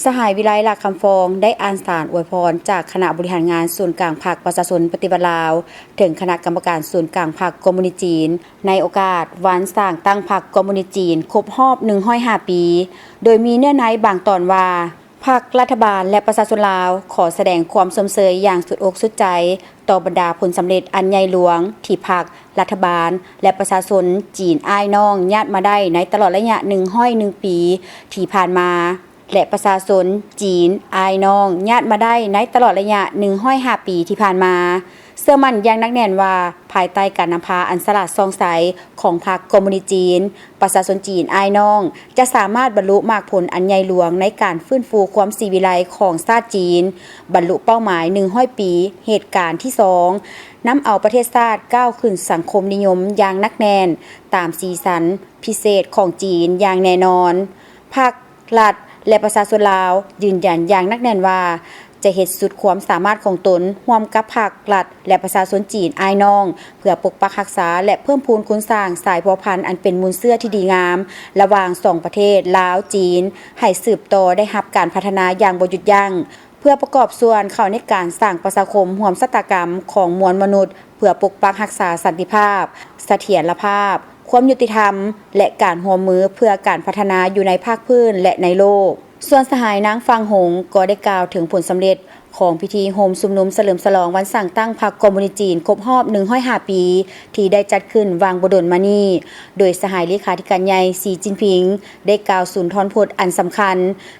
ສະຫາຍ ວິໄລ ຫຼ້າຄຳຟອງ ໄດ້ອ່ານສານອວຍພອນຈາກຄະນະບໍລິຫານງານສູນກາງພັກປະຊາຊົນປະຕິວັດລາວ ເຖິງຄະນະກຳມະການສູນກາງພັກຄອມມູນິດຈີນ ໃນໂອກາດວັນສ້າງຕັ້ງພັກຄອມມູນິດຈີນຄົບຮອບໜຶ່ງຮ້ອຍຫ້າປີ, ໂດຍມີເນື້ອໃນບາງຕອນວ່າ ພັກ, ລັດຖະບານ ແລະ ປະຊາຊົນລາວ ຂໍສະແດງຄວາມຊົມເຊີຍຢ່າງສຸດອົກສຸດໃຈຕໍ່ບັນດາຜົນສຳເລັດອັນໃຫຍ່ຫຼວງທີ່ພັກ, ລັດຖະບານ ແລະ ປະຊາຊົນຈີນອ້າຍນ້ອງຍາດມາໄດ້ໃນຕະຫຼອດໄລຍະໜຶ່ງຮ້ອຍໜຶ່ງປີທີ່ຜ່ານມາ ແລະ ປະຊາຊົນຈີນອ້າຍນ້ອງຍາດມາໄດ້ໃນຕະຫຼອດໄລຍະໜຶ່ງຮ້ອຍຫ້າປີທີ່ຜ່ານມາ. ເຊື່ອໝັ້ນຢ່າງໜັກແໜ້ນວ່າ ພາຍໃຕ້ການນຳພາອັນສະຫຼາດສ່ອງໃສຂອງພັກຄອມມູນິດຈີນ, ປະຊາຊົນຈີນອ້າຍນ້ອງຈະສາມາດບັນລຸໝາກຜົນອັນໃຫຍ່ຫຼວງໃນການຟື້ນຟູຄວາມສີວິໄລຂອງຊາດຈີນ, ບັນລຸເປົ້າໝາຍໜຶ່ງຮ້ອຍປີເຫດການທີສອງ, ນຳເອົາປະເທດຊາດກ້າວຂຶ້ນສັງຄົມນິຍົມຢ່າງໜັກແໜ້ນຕາມສີສັນພິເສດຂອງຈີນຢ່າງແນ່ນອນ. ພັກ, ລັດ ແລະ ປະຊາຊົນລາວຢືນຢັນຢ່າງໜັກແໜ້ນວ່າ ຈະເຮັດສຸດຄວາມສາມາດຂອງຕົນຮ່ວມກັບພັກ, ລັດ ແລະ ປະຊາຊົນຈີນອ້າຍນ້ອງ ເພື່ອປົກປັກຮັກສາ ແລະ ເພີ່ມພູນຄູນສ້າງສາຍພົວພັນອັນເປັນມູນເຊື້ອທີ່ດີງາມລະຫວ່າງສອງປະເທດລາວ-ຈີນ ໃຫ້ສືບຕໍ່ໄດ້ຮັບການພັດທະນາຢ່າງບໍ່ຢຸດຢັ້ງ ເພື່ອປະກອບສ່ວນເຂົ້າໃນການສ້າງປະຊາຄົມຮ່ວມຊະຕາກຳຂອງມວນມະນຸດ ເພື່ອປົກປັກຮັກສາສັນຕິພາບ, ສະຖຽນລະພາບ, ຄວາມຍຸຕິທຳ ແລະ ການຮ່ວມມືເພື່ອການພັດທະນາຢູ່ໃນພາກພື້ນ ແລະ ໃນໂລກ. ສ່ວນສະຫາຍ ນາງ ຟາງຫົງ ກໍໄດ້ກ່າວເຖິງຜົນສຳເລັດຂອງພິທີໂຮມຊຸມນຸມສະເຫຼີມສະຫຼອງວັນສ້າງຕັ້ງພັກຄອມມູນິດຈີນຄົບຮອບໜຶ່ງຮ້ອຍຫ້າປີ ທີ່ໄດ້ຈັດຂຶ້ນຫວ່າງບໍ່ດົນມານີ້, ໂດຍສະຫາຍເລຂາທິການໃຫຍ່ ສີຈິ້ນຜິງ ໄດ້ກ່າວສູນທອນພົດອັນສຳຄັນ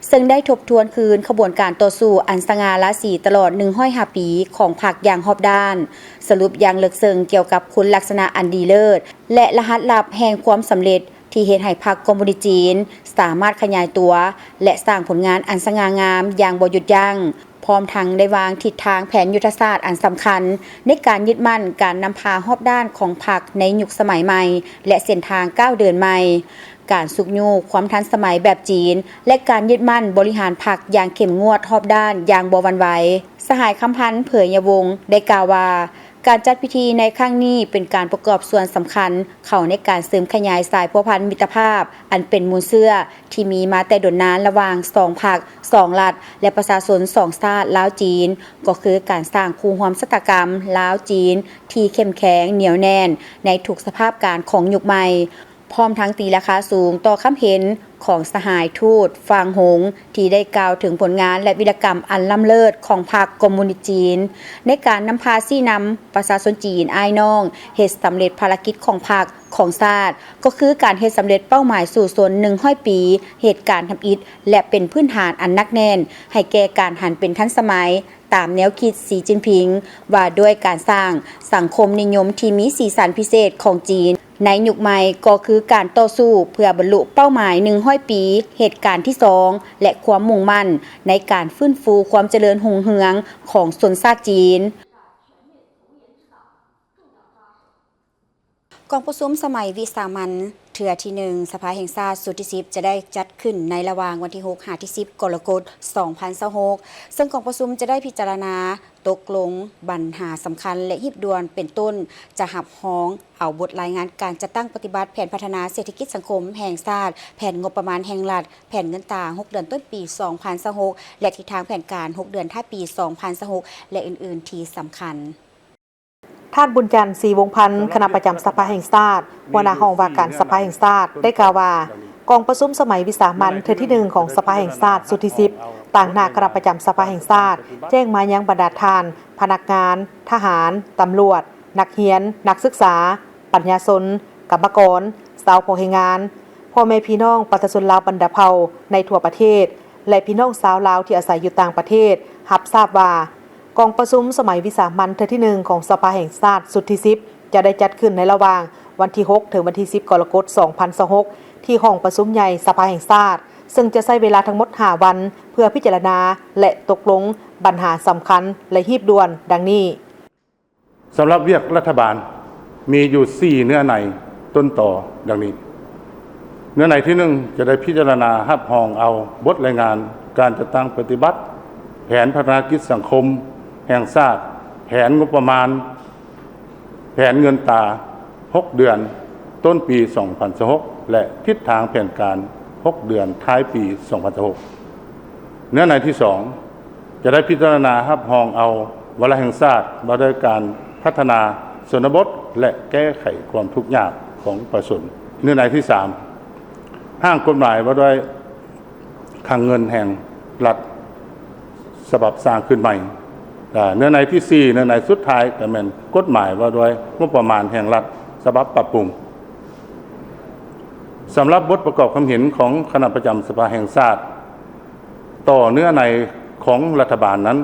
ເຊິ່ງໄດ້ທົບທວນຄືນຂະບວນການຕໍ່ສູ້ອັນສະຫງ່າລາສີຕະຫຼອດໜຶ່ງຮ້ອຍຫ້າປີຂອງພັກຢ່າງຮອບດ້ານ, ສະຫຼຸບຢ່າງເລິກເຊິ່ງກ່ຽວກັບຄຸນລັກສະນະອັນດີເລີດ ແລະ ລະຫັດລັບແຫ່ງຄວາມສຳເລັດ ທີ່ເຮັດໃຫ້ພັກຄອມມູນິດຈີນສາມາດຂະຫຍາຍຕົວ ແລະ ສ້າງຜົນງານອັນສະຫງ່າງາມຢ່າງບໍ່ຢຸດຢັ້ງ, ພ້ອມທັງໄດ້ວາງທິດທາງແຜນຍຸດທະສາດອັນສຳຄັນ ໃນການຍຶດໝັ້ນການນຳພາຮອບດ້ານຂອງພັກໃນຍຸກສະໄໝໃໝ່ ແລະ ເສັ້ນທາງກ້າວເດີນໃໝ່, ການຊຸກຍູ້ຄວາມທັນສະໄໝແບບຈີນ ແລະ ການຍຶດໝັ້ນບໍລິຫານພັກຢ່າງເຂັ້ມງວດຮອບດ້ານຢ່າງບໍ່ຫວັ່ນໄຫວ. ສະຫາຍ ຄຳພັນ ເຜີຍຍະວົງ ໄດ້ກ່າວວ່າ ການຈັດພິທີໃນຄັ້ງນີ້ເປັນການປະກອບສ່ວນສຳຄັນເຂົ້າໃນການເສີມຂະຫຍາຍສາຍພົວພັນມິດຕະພາບອັນເປັນມູນເຊື້ອທີ່ມີມາແຕ່ດົນນານລະຫວ່າງສອງພັກ, ສອງລັດ ແລະ ປະຊາຊົນສອງຊາດລາວ-ຈີນ, ກໍຄືການສ້າງຄູ່ຮ່ວມຊະຕາກຳລາວ-ຈີນທີ່ເຂັ້ມແຂງໜຽວແໜ້ນໃນທຸກສະພາບການຂອງຍຸກໃໝ່. ພ້ອມທັງຕີລາຄາສູງຕໍ່ຄຳເຫັນຂອງສະຫາຍທູດຝຣັ່ງຫົງ ທີ່ໄດ້ກ່າວເຖິງຜົນງານ ແລະ ວິລະກຳອັນລ້ຳເລີດຂອງພັກຄອມມູນິດຈີນ ໃນການນຳພາຊີ້ນຳປະຊາຊົນຈີນອ້າຍນ້ອງ ເຮັດສຳເລັດພາລະກິດຂອງພັກ, ຂອງຊາດ, ກໍຄືການເຮັດສຳເລັດເປົ້າໝາຍສູ້ຊົນໜຶ່ງຮ້ອຍປີ ເຫດການທຳອິດ ແລະ ເປັນພື້ນຖານອັນໜັກແໜ້ນໃຫ້ແກ່ການຫັນເປັນທັນສະໄໝ ຕາມແນວຄິດສີຈິ້ນຜິງ ວ່າດ້ວຍການສ້າງສັງຄົມນິຍົມທີ່ມີສີສັນພິເສດຂອງຈີນໃນຍຸກໃໝ່ ກໍຄືການຕໍ່ສູ້ເພື່ອບັນລຸເປົ້າໝາຍໜຶ່ງຮ້ອຍປີ ເຫດການທີສອງ ແລະ ຄວາມມຸ່ງໝັ້ນໃນການຟື້ນຟູຄວາມຈະເລີນຮຸ່ງເຮືອງຂອງຊົນຊາດຈີນ. ກອງປະຊຸມສະໄໝວິສາມັນເທື່ອທີໜຶ່ງ ສະພາແຫ່ງຊາດຊຸດທີສິບ ຈະໄດ້ຈັດຂຶ້ນໃນລະຫວ່າງວັນທີຫົກຫາທີສິບ ກໍລະກົດ ສອງພັນຊາວຫົກ ເຊິ່ງກອງປະຊຸມຈະໄດ້ພິຈາລະນາຕົກລົງບັນຫາສຳຄັນ ແລະ ຮີບດ່ວນ ເປັນຕົ້ນ ຈະຮັບຮອງເອົາບົດລາຍງານການຈັດຕັ້ງປະຕິບັດແຜນພັດທະນາເສດຖະກິດສັງຄົມແຫ່ງຊາດ, ແຜນງົບປະມານແຫ່ງລັດ, ແຜນເງິນຕາຫົກເດືອນຕົ້ນປີສອງພັນຊາວຫົກ ແລະ ທິດທາງແຜນການຫົກເດືອນທ້າຍປີສອງພັນຊາວຫົກ ແລະ ອື່ນໆ ທີ່ສຳຄັນ. ທ່ານ ບຸນຈັນ ສີວົງພັນ ຄະນະປະຈຳສະພາແຫ່ງຊາດ, ຫົວໜ້າຫ້ອງວ່າການສະພາແຫ່ງຊາດ ໄດ້ກ່າວວ່າ ກອງປະຊຸມສະໄໝວິສາມັນເທື່ອທີໜຶ່ງຂອງສະພາແຫ່ງຊາດຊຸດທີສິບ ຕາງໜ້າຄະນະປະຈຳສະພາແຫ່ງຊາດ ແຈ້ງມາຍັງບັນດາທ່ານ ພະນັກງານ, ທະຫານ, ຕຳຫຼວດ, ນັກຮຽນ, ນັກສຶກສາ, ປັນຍາຊົນ, ກຳມະກອນ, ຊາວພາກແຮງງານ, ພໍ່ແມ່ພີ່ນ້ອງປະຊາຊົນລາວບັນດາເຜົ່າໃນທົ່ວປະເທດ ແລະ ພີ່ນ້ອງຊາວລາວທີ່ອາໄສຢູ່ຕ່າງປະເທດ ຮັບຊາບວ່າ ກອງປະຊຸມສະໄໝວິສາມັນເທື່ອທີໜຶ່ງຂອງສະພາແຫ່ງຊາດຊຸດທີສິບ ຈະໄດ້ຈັດຂຶ້ນໃນລະຫວ່າງວັນທີຫົກ ເຖິງວັນທີສິບ ກໍລະກົດ ສອງພັນຊາວຫົກ ທີ່ຫ້ອງປະຊຸມໃຫຍ່ສະພາແຫ່ງຊາດ, ເຊິ່ງຈະໃຊ້ເວລາທັງໝົດຫ້າວັນ ເພື່ອພິຈາລະນາ ແລະ ຕົກລົງບັນຫາສຳຄັນ ແລະ ຮີບດ່ວນ ດັ່ງນີ້. ສຳລັບວຽກລັດຖະບານມີຢູ່ສີ່ເນື້ອໃນຕົ້ນຕໍດັ່ງນີ້. ເນື້ອໃນທີໜຶ່ງ ຈະໄດ້ພິຈາລະນາຮັບຮອງເອົາບົດລາຍງານການຈັດຕັ້ງປະຕິບັດແຜນພັດທະນາກິດສັງຄົມແຫ່ງຊາດ, ແຜນງົບປະມານ, ແຜນເງິນຕາຫົກເດືອນຕົ້ນປີສອງພັນຊາວຫົກ ແລະ ທິດທາງແຜນການຫົກເດືອນທ້າຍປີສອງພັນຊາວຫົກ. ເນື້ອໃນທີສອງ ຈະໄດ້ພິຈາລະນາຮັບຮອງເອົາວາລະແຫ່ງຊາດວ່າດ້ວຍການພັດທະນາຊົນນະບົດ ແລະ ແກ້ໄຂຄວາມທຸກຍາກຂອງປະຊາຊົນ. ເນື້ອໃນທີສາມ ຮ່າງກົດໝາຍວ່າດ້ວຍຄັງເງິນແຫ່ງລັດສະບັບສ້າງຂຶ້ນໃໝ່. ແລະ ເນື້ອໃນທີສີ່ ເນື້ອໃນສຸດທ້າຍກໍແມ່ນກົດໝາຍວ່າດ້ວຍງົບປະມານແຫ່ງລັດສະບັບປັບປຸງ. ສຳລັບບົດປະກອບຄຳເຫັນຂອງຄະນະປະຈຳສະພາແຫ່ງຊາດ ຕໍ່ເນື້ອໃນຂອງລັດຖະບານນັ້ນ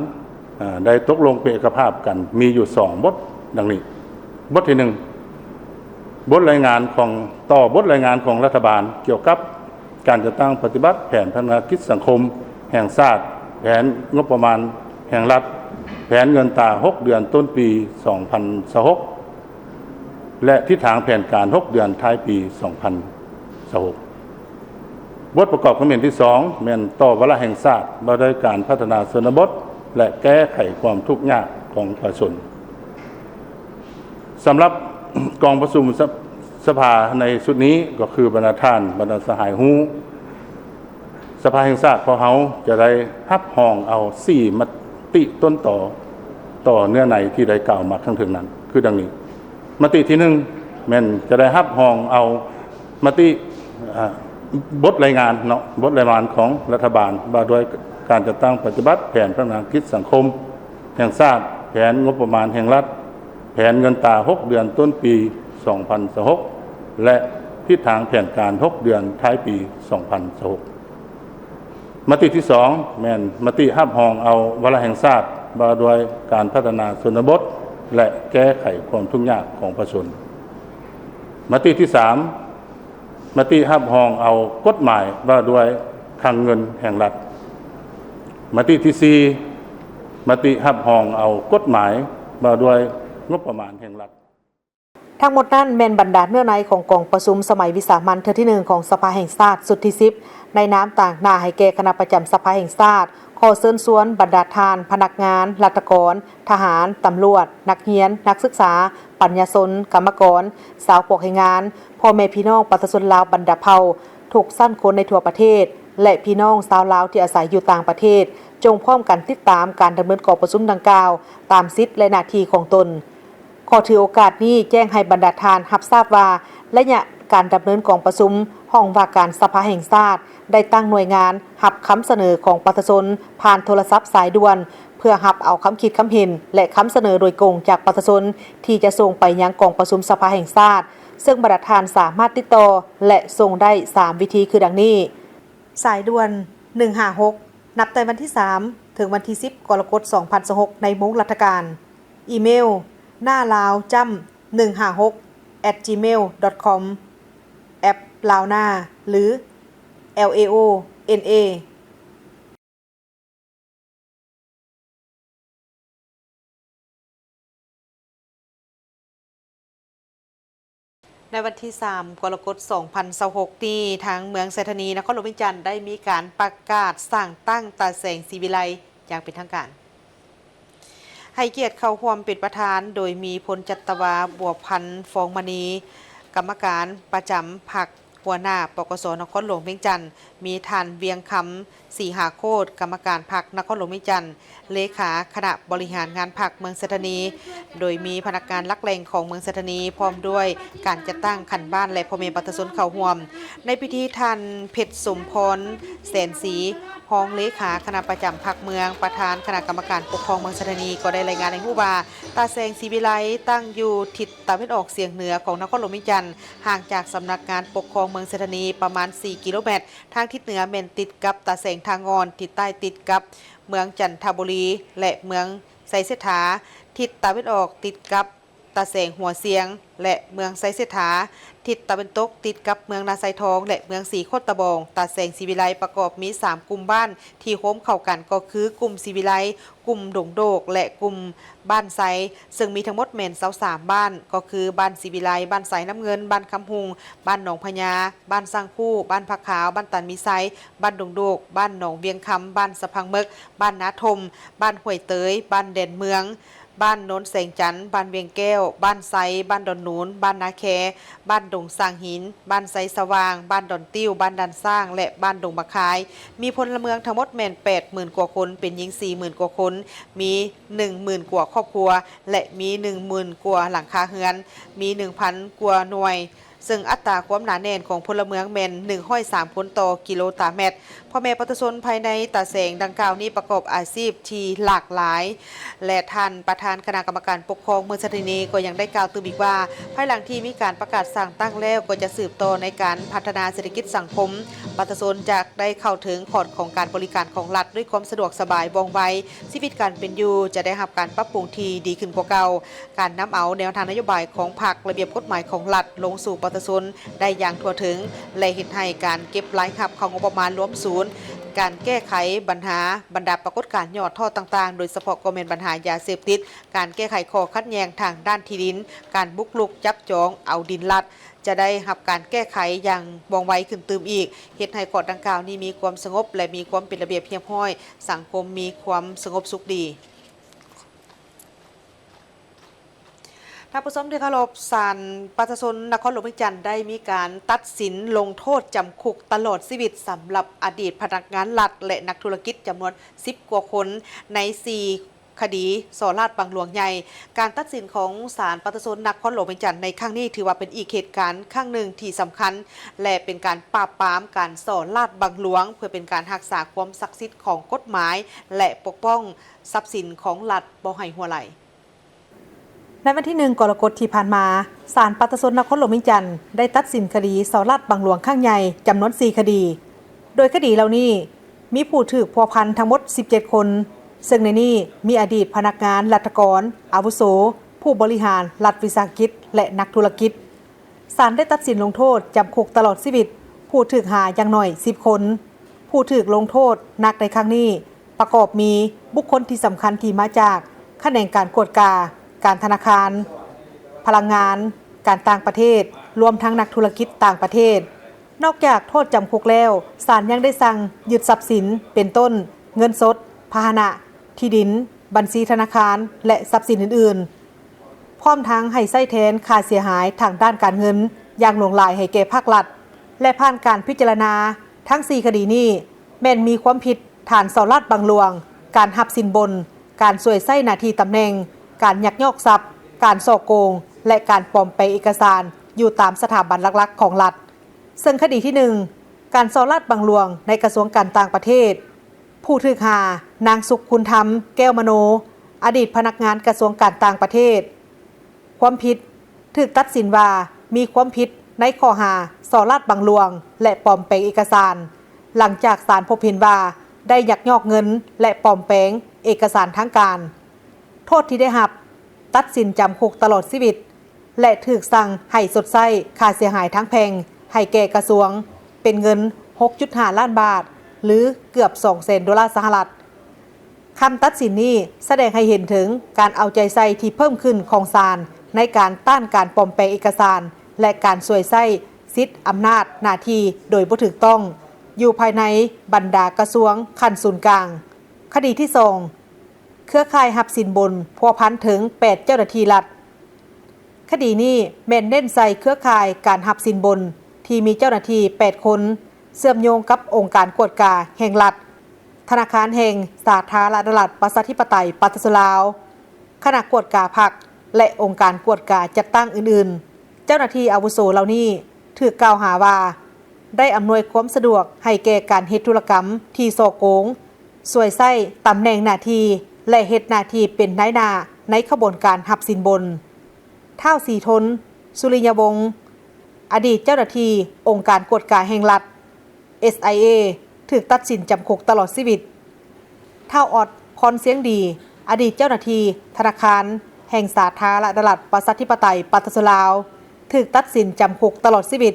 ເອີ ໄດ້ຕົກລົງເປັນເອກະພາບກັນມີຢູ່ສອງບົດດັ່ງນີ້. ບົດທີໜຶ່ງ ບົດລາຍງານຂອງ ຕໍ່ບົດລາຍງານຂອງລັດຖະບານກ່ຽວກັບການຈັດຕັ້ງປະຕິບັດແຜນພັດທະນາກິດສັງຄົມແຫ່ງຊາດ, ແຜນງົບປະມານແຫ່ງລັດ, ແຜນເງິນຕາຫົກເດືອນຕົ້ນປີສອງພັນຊາວຫົກ ແລະ ທິດທາງແຜນການຫົກເດືອນທ້າຍປີສອງພັນຊາວຫົກ. ບົດປະກອບຄຳເຫັນທີສອງ ແມ່ນຕໍ່ວາລະແຫ່ງຊາດວ່າດ້ວຍການພັດທະນາຊົນນະບົດ ແລະ ແກ້ໄຂຄວາມທຸກຍາກຂອງປະຊາຊົນ. ສຳລັບກອງປະຊຸມສະ ສະພາໃນຊຸດນີ້ ກໍຄືບັນດາທ່ານ ບັນດາສະຫາຍຮູ້ ສະພາແຫ່ງຊາດພວກເຮົາຈະໄດ້ຮັບຮອງເອົາສີ່ມະຕິຕົ້ນຕໍ ຕໍ່ເນື້ອໃນທີ່ໄດ້ກ່າວມາຂ້າງເທິງນັ້ນ ຄືດັ່ງນີ້. ມະຕິທີໜຶ່ງ ແມ່ນຈະໄດ້ຮັບຮອງເອົາມະຕິ ເອີ ບົດລາຍງານເນາະ ບົດລາຍງານຂອງລັດຖະບານວ່າດ້ວຍການຈັດຕັ້ງປະຕິບັດແຜນພັດທະນາກິດສັງຄົມແຫ່ງຊາດ, ແຜນງົບປະມານແຫ່ງລັດ, ແຜນເງິນຕາຫົກເດືອນຕົ້ນປີສອງພັນຊາວຫົກ ແລະ ທິດທາງແຜນການຫົກເດືອນທ້າຍປີສອງພັນຊາວຫົກ. ມະຕິທີສອງ ແມ່ນມະຕິຮັບຮອງເອົາວາລະແຫ່ງຊາດວ່າດ້ວຍການພັດທະນາຊົນນະບົດ ແລະ ແກ້ໄຂຄວາມທຸກຍາກຂອງປະຊາຊົນ. ມະຕິທີສາມ ມະຕິຮັບຮອງເອົາກົດໝາຍວ່າດ້ວຍຄັງເງິນແຫ່ງລັດ. ມະຕິທີສີ່ ມະຕິຮັບຮອງເອົາກົດໝາຍວ່າດ້ວຍງົບປະມານແຫ່ງລັດ. ທັງໝົດນັ້ນແມ່ນບັນດາເນື້ອໃນຂອງກອງປະຊຸມສະໄໝວິສາມັນເທື່ອທີໜຶ່ງຂອງສະພາແຫ່ງຊາດຊຸດທີສິບ ໃນນາມຕາງໜ້າໃຫ້ແກ່ຄະນະປະຈຳສະພາແຫ່ງຊາດ ຂໍເຊີນຊວນບັນດາທ່ານ ພະນັກງານ, ລັດຖະກອນ, ທະຫານ, ຕຳຫຼວດ, ນັກຮຽນ, ນັກສຶກສາ, ປັນຍາຊົນ, ກຳມະກອນ, ຊາວພວກແຮງງານ, ພໍ່ແມ່ພີ່ນ້ອງປະຊາຊົນລາວບັນດາເຜົ່າທຸກຊັ້ນຄົນໃນທົ່ວປະເທດ ແລະ ພີ່ນ້ອງຊາວລາວທີ່ອາໄສຢູ່ຕ່າງປະເທດ ຈົ່ງພ້ອມກັນຕິດຕາມການດຳເນີນກອງປະຊຸມດັ່ງກ່າວຕາມສິດ ແລະ ໜ້າທີ່ຂອງຕົນ. ຂໍຖືໂອກາດນີ້ແຈ້ງໃຫ້ບັນດາທ່ານຮັບຊາບວ່າ ໄລຍະ ການດຳເນີນກອງປະຊຸມ, ຫ້ອງວ່າການສະພາແຫ່ງຊາດໄດ້ຕັ້ງໜ່ວຍງານຮັບຄຳສະເໜີຂອງປະຊາຊົນຜ່ານໂທລະສັບສາຍດ່ວນ ເພື່ອຮັບເອົາຄຳຄິດຄຳເຫັນ ແລະ ຄຳສະເໜີໂດຍກົງຈາກປະຊາຊົນ ທີ່ຈະສົ່ງໄປຍັງກອງປະຊຸມສະພາແຫ່ງຊາດ, ເຊິ່ງບັນດາທ່ານສາມາດຕິດຕໍ່ ແລະ ສົ່ງໄດ້ສາມວິທີຄືດັ່ງນີ້. ສາຍດ່ວນ ໜຶ່ງຫ້າຫົກ ນັບແຕ່ວັນທີສາມ ເຖິງວັນທີສິບ ກໍລະກົດ ສອງພັນຊາວຫົກ ໃນໂມງລັດຖະການ. ອີເມວ ນາລາວຈ້ຳ ໜຶ່ງຫ້າຫົກ ແອັດຈີເມວ ດອດຄອມ. ແອັບ Laona ຫຼື L A O N A. ໃນວັນທີສາມ ກໍລະກົດ ສອງພັນຊາວຫົກ ນີ້, ທາງເມືອງໄຊທານີ ນະຄອນຫຼວງວຽງຈັນ ໄດ້ມີການປະກາດສ້າງຕັ້ງຕາແສງສີວິໄລຢ່າງເປັນທາງການ. ໃຫ້ກຽດເຂົ້າຮ່ວມເປັນປະທານ ໂດຍມີພົນຈັດຕະວາ ບົວພັນ ຟອງມະນີ ກຳມະການປະຈຳພັກ, ຫົວໜ້າ ປກສ ນະຄອນຫຼວງວຽງຈັນ, ມີທ່ານ ວຽງຄຳ ສີຫາໂຄດ ກຳມະການພັກນະຄອນຫຼວງວຽງຈັນ, ເລຂາຄະນະບໍລິຫານງານພັກເມືອງໄຊທານີ, ໂດຍມີພະນັກງານຫຼັກແຫຼ່ງຂອງເມືອງໄຊທານີ ພ້ອມດ້ວຍການຈັດຕັ້ງຂັ້ນບ້ານ ແລະ ພໍ່ແມ່ປະຊາຊົນເຂົ້າຮ່ວມ. ໃນພິທີ, ທ່ານ ເພັດສົມພອນ ແສນສີ ຮອງເລຂາຄະນະປະຈຳພັກເມືອງ, ປະທານຄະນະກຳມະການປົກຄອງເມືອງໄຊທານີ ກໍໄດ້ລາຍງານໃຫ້ຮູ້ວ່າ ຕາແສງສີວິໄລຕັ້ງຢູ່ທິດຕາເວັນອອກສຽງເໜືອຂອງນະຄອນຫຼວງວຽງຈັນ, ຫ່າງຈາກສຳນັກງານປົກຄອງເມືອງໄຊທານີປະມານສີ່ກິໂລແມັດ. ທາງທິດເໜືອແມ່ນຕິດກັບຕາແສງທ່າງ່ອນ, ທິດໃຕ້ຕິດກັບເມືອງຈັນທະບູລີ ແລະ ເມືອງໄຊເສດຖາ, ທິດຕາເວັນອອກຕິດກັບຕາແສງຫົວຊຽງ ແລະ ເມືອງໄຊເສດຖາ, ທິດຕາເວັນຕົກຕິດກັບເມືອງນາຊາຍທອງ ແລະ ເມືອງສີໂຄດຕະບອງ. ຕາແສງສີວິໄລປະກອບມີສາມກຸ່ມບ້ານທີ່ໂຮມເຂົ້າກັນ ກໍຄືກຸ່ມສີວິໄລ, ກຸ່ມດົງໂດກ ແລະ ກຸ່ມບ້ານໄຊ, ເຊິ່ງມີທັງໝົດແມ່ນຊາວສາມບ້ານ ກໍຄື ບ້ານສີວິໄລ, ບ້ານໄຊນ້ຳເງິນ, ບ້ານຄຳຮຸງ, ບ້ານໜອງພະຍາ, ບ້ານຊ້າງຄູ່, ບ້ານຜາຂາວ, ບ້ານຕານມີໄຊ, ບ້ານດົງໂດກ, ບ້ານໜອງວຽງຄຳ, ບ້ານສະພັງເມິກ, ບ້ານນາຖົມ, ບ້ານຫ້ວຍເຕີຍ, ບ້ານແດນເມືອງ, ບ້ານໂນນແສງຈັນ, ບ້ານວຽງແກ້ວ, ບ້ານໄຊ, ບ້ານດອນໜູນ, ບ້ານນາແຄ, ບ້ານດົງສາງຫີນ, ບ້ານໄຊສະຫວ່າງ, ບ້ານດອນຕິ້ວ, ບ້ານດ່ານຊ້າງ ແລະ ບ້ານດົງບັກຄາຍ. ມີພົນລະເມືອງທັງໝົດແມ່ນແປດໝື່ນກວ່າຄົນ, ເປັນຍິງສີ່ໝື່ນກວ່າຄົນ, ມີໜຶ່ງໝື່ນກວ່າຄອບຄົວ ແລະ ມີໜຶ່ງໝື່ນກວ່າຫຼັງຄາເຮືອນ, ມີໜຶ່ງພັນກວ່າໜ່ວຍ, ເຊິ່ງອັດຕາຄວາມໜາແໜ້ນຂອງພົນລະເມືອງແມ່ນໜຶ່ງຮ້ອຍສາມຄົນຕໍ່ກິໂລຕາແມັດ. ພໍ່ແມ່ປະຊາຊົນພາຍໃນຕາແສງດັ່ງກ່າວນີ້ປະກອບອາຊີບທີ່ຫຼາກຫຼາຍ ແລະ ທ່ານປະທານຄະນະກຳມະການປົກຄອງເມືອງໄຊທານີກໍຍັງໄດ້ກ່າວຕື່ມອີກວ່າ, ພາຍຫຼັງທີ່ມີການປະກາດສ້າງຕັ້ງແລ້ວ ກໍຈະສືບຕໍ່ໃນການພັດທະນາເສດຖະກິດສັງຄົມ, ປະຊາຊົນຈະໄດ້ເຂົ້າເຖິງຂອດຂອງການບໍລິການຂອງລັດດ້ວຍຄວາມສະດວກສະບາຍ ວ່ອງໄວ, ຊີວິດການເປັນຢູ່ຈະໄດ້ຮັບການປັບປຸງທີ່ດີຂຶ້ນກວ່າເກົ່າ. ການນຳເອົາແນວທາງນະໂຍບາຍຂອງພັກ, ລະບຽບກົດໝາຍຂອງລັດລົງສູ່ປະຊາຊົນໄດ້ຢ່າງທົ່ວເຖິງ ແລະ ເຮັດໃຫ້ການເກັບລາຍຮັບເຂົ້າງົບປະມານລວມສູນ, ການແກ້ໄຂບັນຫາບັນດາປາກົດການຫຍໍ້ທໍ້ຕ່າງໆ, ໂດຍສະເພາະກໍແມ່ນບັນຫາຢາເສບຕິດ, ການແກ້ໄຂຂໍ້ຂັດແຍ່ງທາງດ້ານທີ່ດິນ, ການບຸກລຸກຈັບຈອງເອົາດິນລັດ ຈະໄດ້ຮັບການແກ້ໄຂຢ່າງວ່ອງໄວຂຶ້ນຕື່ມອີກ, ເຮັດໃຫ້ເກາະດັ່ງກ່າວນີ້ມີຄວາມສະຫງົບ ແລະ ມີຄວາມເປັນລະບຽບຮຽບຮ້ອຍ, ສັງຄົມມີຄວາມສະຫງົບສຸກດີ. ທ່ານຜູ້ຊົມທີ່ເຄົາລົບ, ສານປະຊາຊົນນະຄອນຫຼວງວຽງຈັນໄດ້ມີການຕັດສິນລົງໂທດຈຳຄຸກຕະຫຼອດຊີວິດສຳລັບອະດີດພະນັກງານລັດ ແລະ ນັກທຸລະກິດຈຳນວນສິບກວ່າຄົນ ໃນສີ່ຄະດີສໍ້ລາດບັງຫຼວງໃຫຍ່. ການຕັດສິນຂອງສານປະຊາຊົນນະຄອນຫຼວງວຽງຈັນໃນຄັ້ງນີ້ ຖືວ່າເປັນອີກເຫດການຄັ້ງໜຶ່ງທີ່ສຳຄັນ ແລະ ເປັນການປາບປາມການສໍ້ລາດບັງຫຼວງ ເພື່ອເປັນການຮັກສາຄວາມສັກສິດຂອງກົດໝາຍ ແລະ ປົກປ້ອງ ຊັບສິນຂອງລັດບໍ່ໃຫ້ຮົ່ວໄຫຼ. ໃນວັນທີໜຶ່ງ ກໍລະກົດທີ່ຜ່ານມາ, ສານປະຊາຊົນນະຄອນຫຼວງວຽງຈັນໄດ້ຕັດສິນຄະດີສໍ້ລາດບັງຫຼວງຄັ້ງໃຫຍ່ຈຳນວນສີ່ຄະດີ, ໂດຍຄະດີເຫຼົ່ານີ້ມີຜູ້ຖືກພົວພັນທັງໝົດສິບເຈັດຄົນ, ເຊິ່ງໃນນີ້ມີອະດີດພະນັກງານລັດຖະກອນອາວຸໂສ, ຜູ້ບໍລິຫານລັດວິສາຫະກິດ ແລະ ນັກທຸລະກິດ. ສານໄດ້ຕັດສິນລົງໂທດຈຳຄຸກຕະຫຼອດຊີວິດຜູ້ຖືກຫາຢ່າງໜ້ອຍສິບຄົນ. ຜູ້ຖືກລົງໂທດໜັກໃນຄັ້ງນີ້ປະກອບມີບຸກຄົນທີ່ສຳຄັນທີ່ມາຈາກຂະແໜງການກວດກາ, ການທະນາຄານ, ພະລັງງານ, ການຕ່າງປະເທດ, ລວມທັງນັກທຸລະກິດຕ່າງປະເທດ. ນອກຈາກໂທດຈຳຄຸກແລ້ວ, ສານຍັງໄດ້ສັ່ງຍຶດຊັບສິນ ເປັນຕົ້ນ ເງິນສົດ, ພາຫະນະ, ທີ່ດິນ, ບັນຊີທະນາຄານ ແລະ ຊັບສິນອື່ນໆ. ພ້ອມທັງໃຫ້ໃຊ້ແທນຄ່າເສຍຫາຍທາງດ້ານການເງິນຢ່າງຫຼວງຫຼາຍໃຫ້ແກ່ພາກລັດ ແລະ ຜ່ານການພິຈາລະນາທັງສີ່ຄະດີນີ້ ແມ່ນມີຄວາມຜິດຖານສໍ້ລາດບັງຫຼວງ, ການຮັບສິນບົນ, ການສວຍໃຊ້ໜ້າທີ່ຕຳແໜ່ງ, ການຍັກຍອກຊັບ, ການສໍ້ໂກງ ແລະ ການປອມແປງເອກະສານ ຢູ່ຕາມສະຖາບັນຫຼັກໆຂອງລັດ, ເຊິ່ງຄະດີທີໜຶ່ງ ການສໍ້ລາດບັງຫຼວງໃນກະຊວງການຕ່າງປະເທດ, ຜູ້ຖືກຫາ ນາງ ສຸກຄຸນທຳ ແກ້ວມະໂນ, ອະດີດພະນັກງານກະຊວງການຕ່າງປະເທດ, ຄວາມຜິດ ຖືກຕັດສິນວ່າມີຄວາມຜິດໃນຂໍ້ຫາສໍ້ລາດບັງຫຼວງ ແລະ ປອມແປງເອກະສານ, ຫຼັງຈາກສານພົບເຫັນວ່າໄດ້ຍັກຍອກເງິນ ແລະ ປອມແປງເອກະສານທາງການ. ໂທດທີ່ໄດ້ຮັບ, ຕັດສິນຈຳຄຸກຕະຫຼອດຊີວິດ ແລະ ຖືກສັ່ງໃຫ້ຊົດໃຊ້ຄ່າເສຍຫາຍທາງແພ່ງໃຫ້ແກ່ກະຊວງ ເປັນເງິນ ຫົກຈຸດຫ້າລ້ານບາດ ຫຼື ເກືອບ ສອງແສນໂດລາສະຫະລັດ. ຄຳຕັດສິນນີ້ສະແດງໃຫ້ເຫັນເຖິງການເອົາໃຈໃສ່ທີ່ເພີ່ມຂຶ້ນຂອງສານ ໃນການຕ້ານການປອມແປງເອກະສານ ແລະ ການສວຍໃຊ້ສິດອຳນາດໜ້າທີ່ໂດຍບໍ່ຖືກຕ້ອງ ຢູ່ພາຍໃນບັນດາກະຊວງຂັ້ນສູນກາງ. ຄະດີທີສອງ ເຄືອຂ່າຍຮັບສິນບົນພົວພັນເຖິງແປດເຈົ້າໜ້າທີ່ລັດ. ຄະດີນີ້ແມ່ນເນັ້ນໃສ່ເຄືອຂ່າຍການຮັບສິນບົນທີ່ມີເຈົ້າໜ້າທີ່ແປດຄົນ ເຊື່ອມໂຍງກັບອົງການກວດກາແຫ່ງລັດ, ທະນາຄານແຫ່ງສາທາລະນະລັດ ປະຊາທິປະໄຕ ປະຊາຊົນລາວ, ຄະນະກວດກາພັກ ແລະ ອົງການກວດກາຈັດຕັ້ງອື່ນໆ. ເຈົ້າໜ້າທີ່ອາວຸໂສເຫຼົ່ານີ້ຖືກກ່າວຫາວ່າ ໄດ້ອຳນວຍຄວາມສະດວກໃຫ້ແກ່ການເຮັດທຸລະກຳທີ່ສໍ້ໂກງ, ສວຍໃຊ້ຕຳແໜ່ງໜ້າທີ່ ແລະ ເຮັດໜ້າທີ່ເປັນນາຍໜ້າໃນຂະບວນການຮັບສິນບົນ. ທ້າວ ສີທົນ ສຸລິຍະວົງ, ອະດີດເຈົ້າໜ້າທີ່ອົງການກວດກາແຫ່ງລັດ ເອສໄອເອ ຖືກຕັດສິນຈຳຄຸກຕະຫຼອດຊີວິດ. ທ້າວ ອອດ ພອນຊຽງດີ, ອະດີດເຈົ້າໜ້າທີ່ທະນາຄານແຫ່ງສາທາລະນະລັດ ປະຊາທິປະໄຕ ປະຊາຊົນລາວ, ຖືກຕັດສິນຈຳຄຸກຕະຫຼອດຊີວິດ.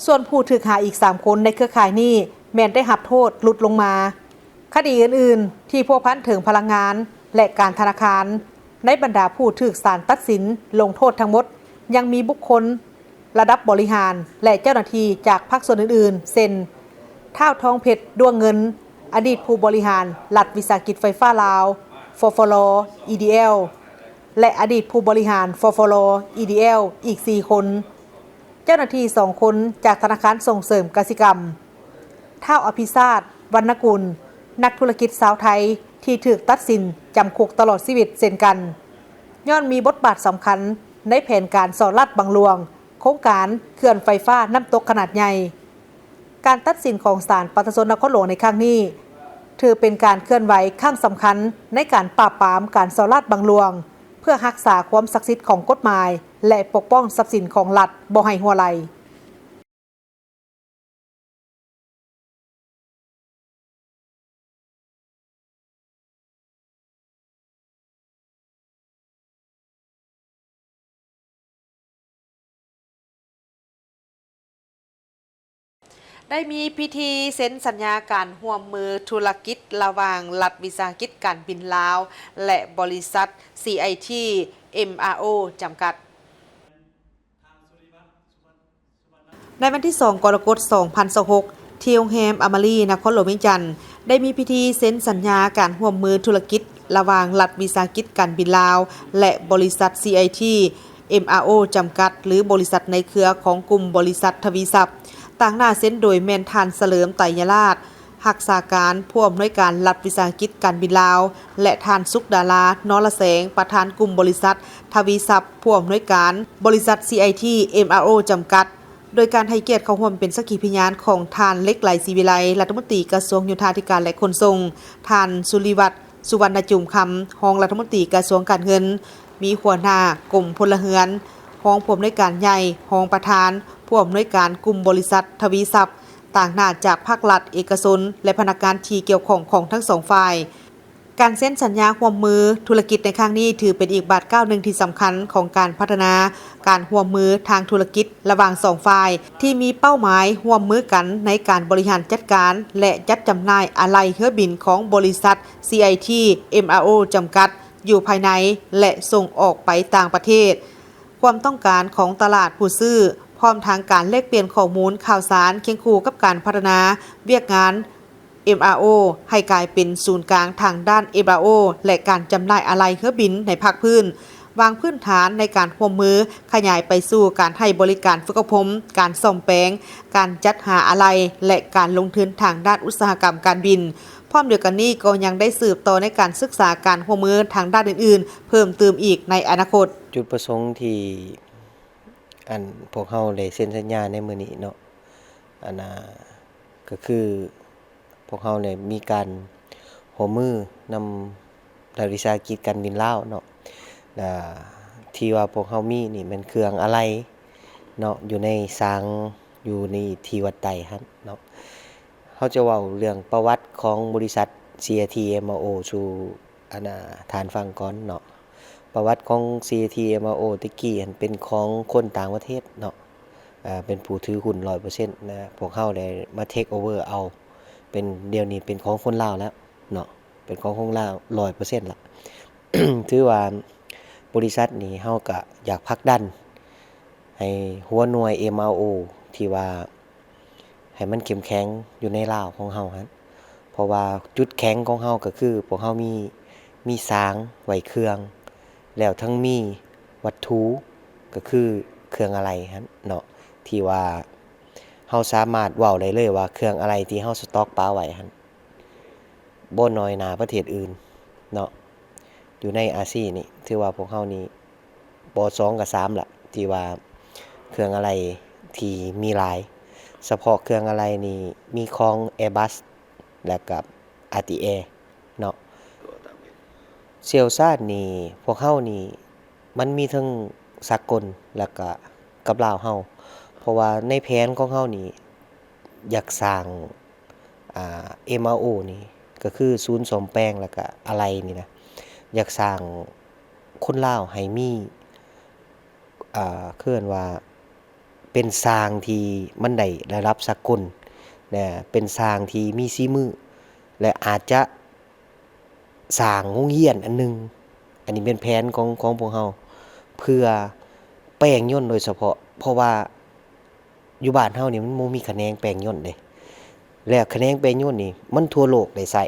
ສ່ວນຜູ້ຖືກຫາອີກສາມຄົນໃນເຄືອຂ່າຍນີ້ແມ່ນໄດ້ຮັບໂທດຫຼຸດລົງມາ. ຄະດີອື່ນໆທີ່ພົວພັນເຖິງພະລັງງານ ແລະ ການທະນາຄານ, ໃນບັນດາຜູ້ຖືກສານຕັດສິນລົງໂທດທັງໝົດ ຍັງມີບຸກຄົນລະດັບບໍລິຫານ ແລະ ເຈົ້າໜ້າທີ່ຈາກພາກສ່ວນອື່ນໆ ເຊັ່ນ ທ້າວ ທອງເພັດ ດ້ວງເງິນ, ອະດີດຜູ້ບໍລິຫານລັດວິສາຫະກິດໄຟຟ້າລາວ ຟຟລ ອີດີແອລ ແລະ ອະດີດຜູ້ບໍລິຫານ ຟຟລ ອີດີແອລ ອີກສີ່ຄົນ, ເຈົ້າໜ້າທີ່ສອງຄົນຈາກທະນາຄານສົ່ງເສີມກະສິກຳ, ທ້າວ ອະພິຊາດ ວັນນະກຸນ, ນັກທຸລະກິດຊາວໄທທີ່ຖືກຕັດສິນຈຳຄຸກຕະຫຼອດຊີວິດເຊັ່ນກັນ, ຍ້ອນມີບົດບາດສຳຄັນໃນແຜນການສໍ້ລາດບັງຫຼວງໂຄງການເຂື່ອນໄຟຟ້ານ້ຳຕົກຂະໜາດໃຫຍ່. ການຕັດສິນຂອງສານປະຊາຊົນນະຄອນຫຼວງໃນຄັ້ງນີ້ ຖືເປັນການເຄື່ອນໄຫວຄັ້ງສຳຄັນໃນການປາບປາມການສໍ້ລາດບັງຫຼວງ ເພື່ອຮັກສາຄວາມສັກສິດຂອງກົດໝາຍ ແລະ ປົກປ້ອງຊັບສິນຂອງລັດບໍ່ໃຫ້ຮົ່ວໄຫຼ. ໄດ້ມີພິທີເຊັນສັນຍາການຮ່ວມມືທຸລະກິດລະຫວ່າງລັດວິສາຫະກິດການບິນລາວ ແລະ ບໍລິສັດ ຊີໄອທີ ເອັມອາໂອ ຈຳກັດ. ໃນວັນທີສອງ ກໍລະກົດ ສອງພັນຊາວຫົກ ທີ່ໂຮງແຮມອາມາຣີ ນະຄອນຫຼວງວຽງຈັນ ໄດ້ມີພິທີເຊັນສັນຍາການຮ່ວມມືທຸລະກິດລະຫວ່າງລັດວິສາຫະກິດການບິນລາວ ແລະ ບໍລິສັດ ຊີໄອທີ ເອັມອາໂອ ຈຳກັດ ຫຼື ບໍລິສັດໃນເຄືອຂອງກຸ່ມບໍລິສັດທະວີຊັບ, ຕາງໜ້າເຊັນໂດຍແມ່ນທ່ານ ສະເຫຼີມ ໄຕຍະລາດ, ຮັກສາການຜູ້ອຳນວຍການລັດວິສາຫະກິດການບິນລາວ ແລະ ທ່ານ ສຸກດາລາ ນໍລະແສງ, ປະທານກຸ່ມບໍລິສັດທະວີຊັບ, ຜູ້ອຳນວຍການບໍລິສັດ ຊີໄອທີ ເອັມອາໂອ ຈຳກັດ, ໂດຍການໃຫ້ກຽດເຂົ້າຮ່ວມເປັນສັກຂີພະຍານຂອງທ່ານ ເຫຼັກໄຫຼ ສີວິໄລ, ລັດຖະມົນຕີກະຊວງໂຍທາທິການ ແລະ ຂົນສົ່ງ, ທ່ານ ສຸລິວັດ ສຸວັນນະຈູມຄຳ, ຮອງລັດຖະມົນຕີກະຊວງການເງິນ, ມີຫົວໜ້າກົມພົນລະເຮືອນ, ຮອງຜູ້ອຳນວຍການໃຫຍ່, ຮອງປະທານ, ຜູ້ອຳນວຍການກຸ່ມບໍລິສັດທະວີຊັບ, ຕາງໜ້າຈາກພາກລັດ, ເອກະຊົນ ແລະ ພະນັກງານທີ່ກ່ຽວຂ້ອງຂອງທັງສອງຝ່າຍ. ການເຊັນສັນຍາຮ່ວມມືທຸລະກິດໃນຄັ້ງນີ້ ຖືເປັນອີກບາດກ້າວໜຶ່ງທີ່ສຳຄັນຂອງການພັດທະນາການຮ່ວມມືທາງທຸລະກິດລະຫວ່າງສອງຝ່າຍ ທີ່ມີເປົ້າໝາຍຮ່ວມມືກັນໃນການບໍລິຫານຈັດການ ແລະ ຈັດຈຳໜ່າຍອາໄຫຼ່ເຮືອບິນຂອງບໍລິສັດ ຊີໄອທີ ເອັມອາໂອ ຈຳກັດ ຢູ່ພາຍໃນ ແລະ ສົ່ງອອກໄປຕ່າງປະເທດ. ຄວາມຕ້ອງການຂອງຕະຫຼາດຜູ້ຊື້, ພ້ອມທັງການແລກປ່ຽນຂໍ້ມູນຂ່າວສານຄຽງຄູ່ກັບການພັດທະນາວຽກງານ ເອັມອາໂອ ໃຫ້ກາຍເປັນສູນກາງທາງດ້ານ ເອັມອາໂອ ແລະ ການຈຳໜ່າຍອາໄຫຼ່ເຮືອບິນໃນພາກພື້ນ, ວາງພື້ນຖານໃນການຮ່ວມມືຂະຫຍາຍໄປສູ່ການໃຫ້ບໍລິການຝຶກອົບຮົມ, ການສ້ອມແປງ, ການຈັດຫາອາໄຫຼ່ ແລະ ການລົງທຶນທາງດ້ານອຸດສາຫະກຳການບິນ. ພ້ອມດຽວກັນນີ້ກໍຍັງໄດ້ສືບຕໍ່ໃນການສຶກສາການຮ່ວມມືທາງດ້ານອື່ນໆເພີ່ມຕື່ມອີກໃນອະນາຄົດ. ຈຸດປະສົງທີ່ ອັນພວກເຮົາໄດ້ເຊັນສັນຍາໃນມື້ນີ້ເນາະ ອັນນ່າ ກໍຄືພວກເຮົາໄດ້ມີການຮ່ວມມືນຳລັດວິສາຫະກິດການບິນລາວເນາະ ແລະທີ່ວ່າພວກເຮົາມີນີ້ແມ່ນເຄື່ອງອາໄຫຼ່ເນາະ ຢູ່ໃນສາງ ຢູ່ໃນທີ່ວັດໄຕຫັ້ນເນາະ. ເຮົາຈະເວົ້າເລື່ອງປະຫວັດຂອງບໍລິສັດ ຊີເອທີ ເອັມ ໂອ ສູ່ ອັນນ່າ ທ່ານຟັງກ່ອນເນາະ. ປະຫວັດຂອງ ຊີເອທີ ເອັມ ໂອ ແຕ່ກີ້ຫັ້ນເປັນຂອງຄົນຕ່າງປະເທດເນາະ ເປັນຜູ້ຖືຫຸ້ນຮ້ອຍເປີເຊັນນະ ພວກເຮົາໄດ້ມາເທກໂອເວີເອົາ ເປັນ ດຽວນີ້ເປັນຂອງຄົນລາວແລ້ວເນາະ ເປັນຂອງຄົນລາວຮ້ອຍເປີເຊັນລະ. ຖືວ່າບໍລິສັດນີ້ເຮົາກະຢາກຜັກດັນໃຫ້ຫົວໜ່ວຍ ເອັມ ໂອ ທີ່ວ່າ ໃຫ້ມັນເຂັ້ມແຂງຢູ່ໃນລາວຂອງເຮົາຫັ້ນ ເພາະວ່າຈຸດແຂງຂອງເຮົາກໍຄືພວກເຮົາມີ ມີສາງໄວ້ເຄື່ອງ ແລ້ວທັງມີວັດຖຸ ກໍຄືເຄື່ອງອາໄຫຼ່ຫັ້ນເນາະ ທີ່ວ່າເຮົາສາມາດເວົ້າໄດ້ເລີຍວ່າເຄື່ອງອາໄຫຼ່ທີ່ເຮົາສະຕັອກປະໄວ້ຫັ້ນ ບໍ່ນ້ອຍໜ້າປະເທດອື່ນເນາະ ຢູ່ໃນອາຊີນີ້ ຖືວ່າພວກເຮົານີ້ບໍ່ສອງກໍສາມລະ ທີ່ວ່າເຄື່ອງອາໄຫຼ່ທີ່ມີຫຼາຍ. ສະເພາະເຄື່ອງອາໄຫຼ່ນີ້ມີຂອງ Airbus ແລ້ວກໍ RTAir ເນາະ. ຊ່ຽວຊານນີ້ ພວກເຮົານີ້ມັນມີເຖິງສາກົນ ແລ້ວກໍກັບລາວເຮົາ ເພາະວ່າໃນແຜນຂອງເຮົານີ້ ຢາກສ້າງ ອ່າ ເອັມ ໂອ ນີ້ ກໍຄືສູນສ້ອມແປງ ແລ້ວກະອາໄຫຼ່ນີ້ນະ ຢາກສ້າງຄົນລາວໃຫ້ມີ ອ່າ ເອີ້ນວ່າເປັນຊ່າງທີ່ມັນໄດ້ລະດັບສາກົນນະ ເປັນຊ່າງທີ່ມີສີມື ແລະ ອາດຈະ ສ້າງໂຮງຮຽນອັນໜຶ່ງ ອັນນີ້ແມ່ນແຜນຂອງ ຂອງພວກເຮົາ ເພື່ອແປງຍົນໂດຍສະເພາະ ເພາະວ່າຢູ່ບ້ານເຮົານີ້ມັນບໍ່ມີຂະແໜງແປງຍົນເດ້ ແລ້ວຂະແໜງແປງຍົນນີ້ມັນທົ່ວໂລກໄດ້ໃຊ້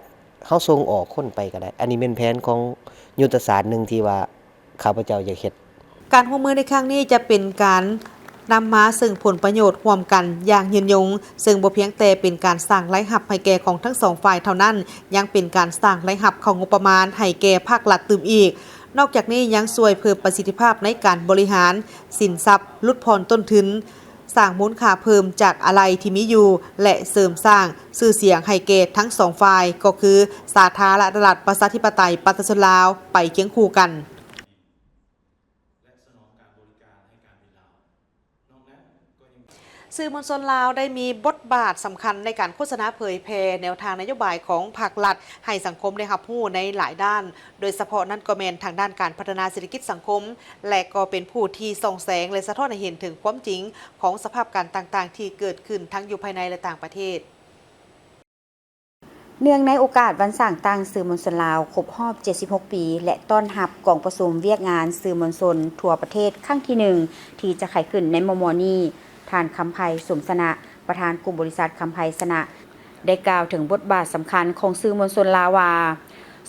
ເຮົາສົ່ງອອກຄົນໄປກໍໄດ້ ອັນນີ້ແມ່ນແຜນຂອງຍຸດທະສາດໜຶ່ງທີ່ວ່າ ຂ້າພະເຈົ້າຢາກເຮັດ. ການຮ່ວມມືໃນຄັ້ງນີ້ຈະເປັນການນຳມາເຊິ່ງຜົນປະໂຫຍດຮ່ວມກັນຢ່າງຍືນຍົງ, ເຊິ່ງບໍ່ພຽງແຕ່ເປັນການສ້າງລາຍຮັບໃຫ້ແກ່ຂອງທັງສອງຝ່າຍເທົ່ານັ້ນ, ຍັງເປັນການສ້າງລາຍຮັບເຂົ້າງົບປະມານໃຫ້ແກ່ພາກລັດຕື່ມອີກ. ນອກຈາກນີ້ຍັງຊ່ວຍເພີ່ມປະສິດທິພາບໃນການບໍລິຫານສິນຊັບ, ຫຼຸດຜ່ອນຕົ້ນທຶນ, ສ້າງມູນຄ່າເພີ່ມຈາກອາໄຫຼ່ທີ່ມີຢູ່ ແລະ ເສີມສ້າງຊື່ສຽງໃຫ້ແກ່ທັງສອງຝ່າຍ ກໍຄືສາທາລະນະລັດ ປະຊາທິປະໄຕ ປະຊາຊົນລາວ ໄປຄຽງຄູ່ກັນ. ສື່ມວນຊົນລາວໄດ້ມີບົດບາດສຳຄັນໃນການໂຄສະນາເຜີຍແຜ່ແນວທາງນະໂຍບາຍຂອງພັກລັດ ໃຫ້ສັງຄົມໄດ້ຮັບຮູ້ໃນຫຼາຍດ້ານ, ໂດຍສະເພາະນັ້ນກໍແມ່ນທາງດ້ານການພັດທະນາເສດຖະກິດສັງຄົມ ແລະ ກໍເປັນຜູ້ທີ່ສ່ອງແສງ ແລະ ສະທ້ອນໃຫ້ເຫັນເຖິງຄວາມຈິງຂອງສະພາບການຕ່າງໆ ທີ່ເກີດຂຶ້ນທັງຢູ່ພາຍໃນ ແລະ ຕ່າງປະເທດ. ເນື່ອງໃນໂອກາດວັນສ້າງຕັ້ງສື່ມວນຊົນລາວຄົບຮອບເຈັດສິບຫົກປີ ແລະ ຕ້ອນຮັບກອງປະຊຸມວຽກງານສື່ມວນຊົນທົ່ວປະເທດຄັ້ງທີໜຶ່ງ ທີ່ຈະໄຂຂຶ້ນໃນມໍ່ໆນີ້, ທ່ານ ຄຳໄພ ສົມຊະນະ ປະທານກຸ່ມບໍລິສັດ ຄຳໄພຊະນະ ໄດ້ກ່າວເຖິງບົດບາດສຳຄັນຂອງສື່ມວນຊົນລາວວ່າ,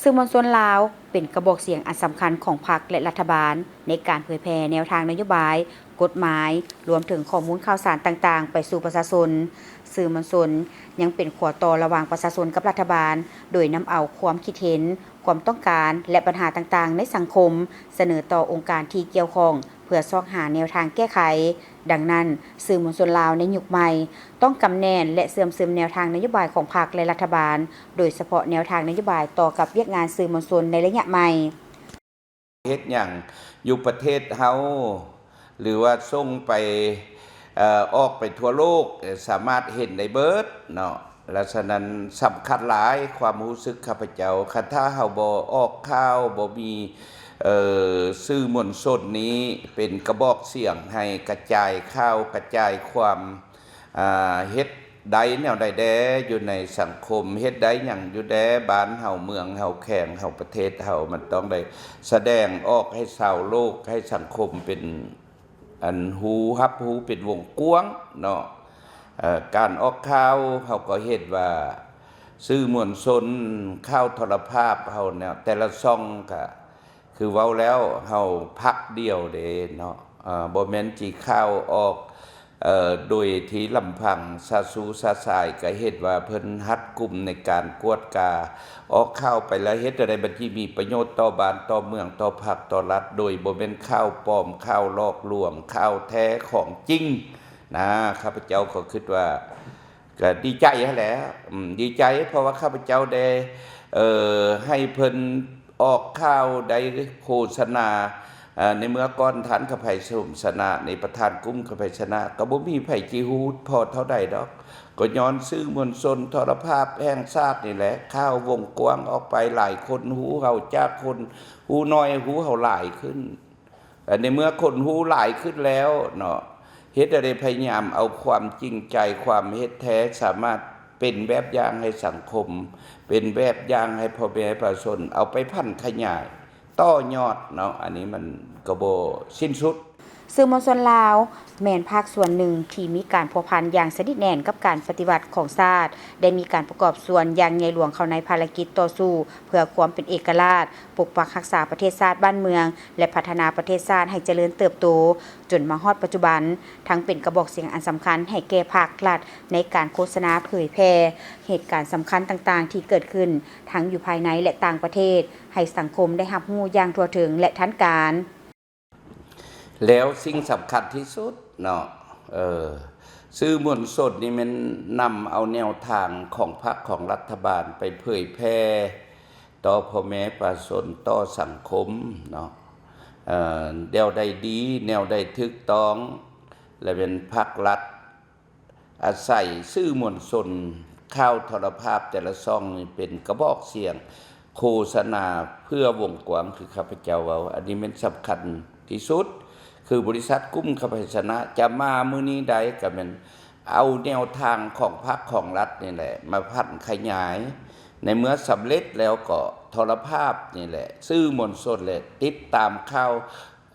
ສື່ມວນຊົນລາວເປັນກະບອກສຽງອັນສຳຄັນຂອງພັກ ແລະ ລັດຖະບານ ໃນການເຜີຍແຜ່ແນວທາງນະໂຍບາຍ, ກົດໝາຍ, ລວມເຖິງຂໍ້ມູນຂ່າວສານຕ່າງໆ ໄປສູ່ປະຊາຊົນ. ສື່ມວນຊົນຍັງເປັນຂົວຕໍ່ລະຫວ່າງປະຊາຊົນກັບລັດຖະບານ, ໂດຍນຳເອົາຄວາມຄິດເຫັນ, ຄວາມຕ້ອງການ ແລະ ບັນຫາຕ່າງໆໃນສັງຄົມ ສະເໜີຕໍ່ອົງການທີ່ກ່ຽວຂ້ອງ ເພື່ອຊອກຫາແນວທາງແກ້ໄຂ. ດັ່ງນັ້ນ, ສື່ມວນຊົນລາວໃນຍຸກໃໝ່ ຕ້ອງກຳແໜ້ນ ແລະ ເຊື່ອມຊຶມແນວທາງນະໂຍບາຍຂອງພັກ ແລະ ລັດຖະບານ, ໂດຍສະເພາະແນວທາງນະໂຍບາຍຕໍ່ກັບວຽກງານສື່ມວນຊົນໃນໄລຍະໃໝ່. ເຮັດຫຍັງຢູ່ປະເທດເຮົາ ຫຼືວ່າສົ່ງໄປ ເອີ ອອກໄປທົ່ວໂລກ ສາມາດເຫັນໄດ້ເບິດເນາະ. ແລະ ສະນັ້ນສຳຄັນຫຼາຍຄວາມຮູ້ສຶກຂ້າພະເຈົ້າ ຄັນຖ້າເຮົາບໍ່ອອກຂ່າວ ບໍ່ມີ ເອີ ສື່ມວນຊົນນີ້ເປັນກະບອກສຽງໃຫ້ກະຈາຍຂ່າວ ກະຈາຍຄວາມ ອ່າ ເຮັດ ໄດ້ແນວໃດແດ່ຢູ່ໃນສັງຄົມ ເຮັດໄດ້ຫຍັງຢູ່ແດ່ ບ້ານເຮົາ ເມືອງເຮົາ ແຂວງເຮົາ ປະເທດເຮົາ ມັນຕ້ອງໄດ້ສະແດງອອກໃຫ້ຊາວໂລກ ໃຫ້ສັງຄົມເປັນອັນຮູ້ ຮັບຮູ້ເປັນວົງກວ້າງເນາະ. ເອີ ການອອກຂ່າວ ເຮົາກໍເຫັນວ່າສື່ມວນຊົນ ຂ່າວໂທລະພາບເຮົາເນາະ ແຕ່ລະຊ່ອງກະ ຄືເວົ້າແລ້ວ ເຮົາພັກດຽວເດ້ເນາະ ເອີ ບໍ່ແມ່ນຊິຂ່າວອອກ ເອີ ໂດຍທີ່ລຳພັງຊະຊູຊະຊາຍ ກໍເຫັນວ່າເພິ່ນຮັດກຸມໃນການກວດກາ ອອກຂ່າວໄປແລ້ວ ເຮັດແນວໃດມັນຊິມີປະໂຫຍດຕໍ່ບ້ານຕໍ່ເມືອງ ຕໍ່ພັກຕໍ່ລັດ ໂດຍບໍ່ແມ່ນຂ່າວປອມ ຂ່າວຫຼອກລວງ ຂ່າວແທ້ຂອງຈິງນະ. ຂ້າພະເຈົ້າກໍຄິດວ່າ ກໍດີໃຈຫັ້ນແຫຼະ ອືມ ດີໃຈ ເພາະວ່າຂ້າພະເຈົ້າໄດ້ ເອີ ໃຫ້ເພິ່ນອອກຂ່າວ ໄດ້ໂຄສະນາ ເອີ ໃນເມື່ອກ່ອນ ທ່ານຄຳໄພ ສົມຊະນະ ໃນປະທານກຸ່ມຄຳໄພຊະນະ ກໍບໍ່ມີໃຜຊິຮູ້ພໍເທົ່າໃດດອກ ກໍຍ້ອນສື່ມວນຊົນ ໂທລະພາບແຫ່ງຊາດນີ້ແຫຼະ ຂ່າວວົງກວ້າງອອກໄປ ຫຼາຍຄົນຮູ້ເຮົາຈາກຄົນຮູ້ໜ້ອຍ ຮູ້ເຮົາຫຼາຍຂຶ້ນ. ແລະ ໃນເມື່ອຄົນຮູ້ຫຼາຍຂຶ້ນແລ້ວເນາະ ເຮັດໃດພະຍາຍາມເອົາຄວາມຈິງໃຈ ຄວາມເຮັດແທ້ ສາມາດເປັນແບບຢ່າງໃຫ້ສັງຄົມ ເປັນແບບຢ່າງໃຫ້ພໍ່ແມ່ປະຊາຊົນ ເອົາໄປຜັນຂະຫຍາຍຕໍ່ຍອດເນາະ ອັນນີ້ມັນກໍບໍ່ສິ້ນສຸດ. ສື່ມວນຊົນລາວແມ່ນພາກສ່ວນໜຶ່ງທີ່ມີການພົວພັນຢ່າງສະໜິດແໜ້ນກັບການປະຕິວັດຂອງຊາດ, ໄດ້ມີການປະກອບສ່ວນຢ່າງໃຫຍ່ຫຼວງເຂົ້າໃນພາລະກິດຕໍ່ສູ້ເພື່ອຄວາມເປັນເອກະລາດ, ປົກປັກຮັກສາປະເທດຊາດບ້ານເມືອງ ແລະ ພັດທະນາປະເທດຊາດໃຫ້ຈະເລີນເຕີບໂຕ ຈົນມາຮອດປັດຈຸບັນ, ທັງເປັນກະບອກສຽງອັນສຳຄັນໃຫ້ແກ່ພາກລັດໃນການໂຄສະນາເຜີຍແຜ່ເຫດການສຳຄັນຕ່າງໆທີ່ເກີດຂຶ້ນ ທັງຢູ່ພາຍໃນ ແລະ ຕ່າງປະເທດ ໃຫ້ສັງຄົມໄດ້ຮັບຮູ້ຢ່າງທົ່ວເຖິງ ແລະ ທັນການ. ແລ້ວສິ່ງສຳຄັນທີ່ສຸດເນາະ ເອີ ສື່ມວນຊົນນີ້ແມ່ນນຳເອົາແນວທາງຂອງພັກຂອງລັດຖະບານໄປເຜີຍແຜ່ຕໍ່ພໍ່ແມ່ປະຊາຊົນ ຕໍ່ສັງຄົມເນາະ ເອີ ແນວໃດດີ ແນວໃດຖືກຕ້ອງ ແລະ ແມ່ນພັກລັດ ອາໄສສື່ມວນຊົນ ຂ່າວໂທລະພາບແຕ່ລະຊ່ອງນີ້ເປັນກະບອກສຽງໂຄສະນາເພື່ອວົງກວ້າງ ຄືຂ້າພະເຈົ້າເວົ້າ ອັນນີ້ແມ່ນສຳຄັນທີ່ສຸດ ຄືບໍລິສັດກຸ່ມຄຳໄພຊະນະຈະມາມື້ນີ້ໄດ້ ກໍແມ່ນເອົາແນວທາງຂອງພັກຂອງລັດນີ້ແຫຼະ ມາຜັນຂະຫຍາຍ ໃນເມື່ອສຳເລັດແລ້ວກໍໂທລະພາບນີ້ແຫຼະ ສື່ມວນຊົນ ແລະ ຕິດຕາມຂ່າວ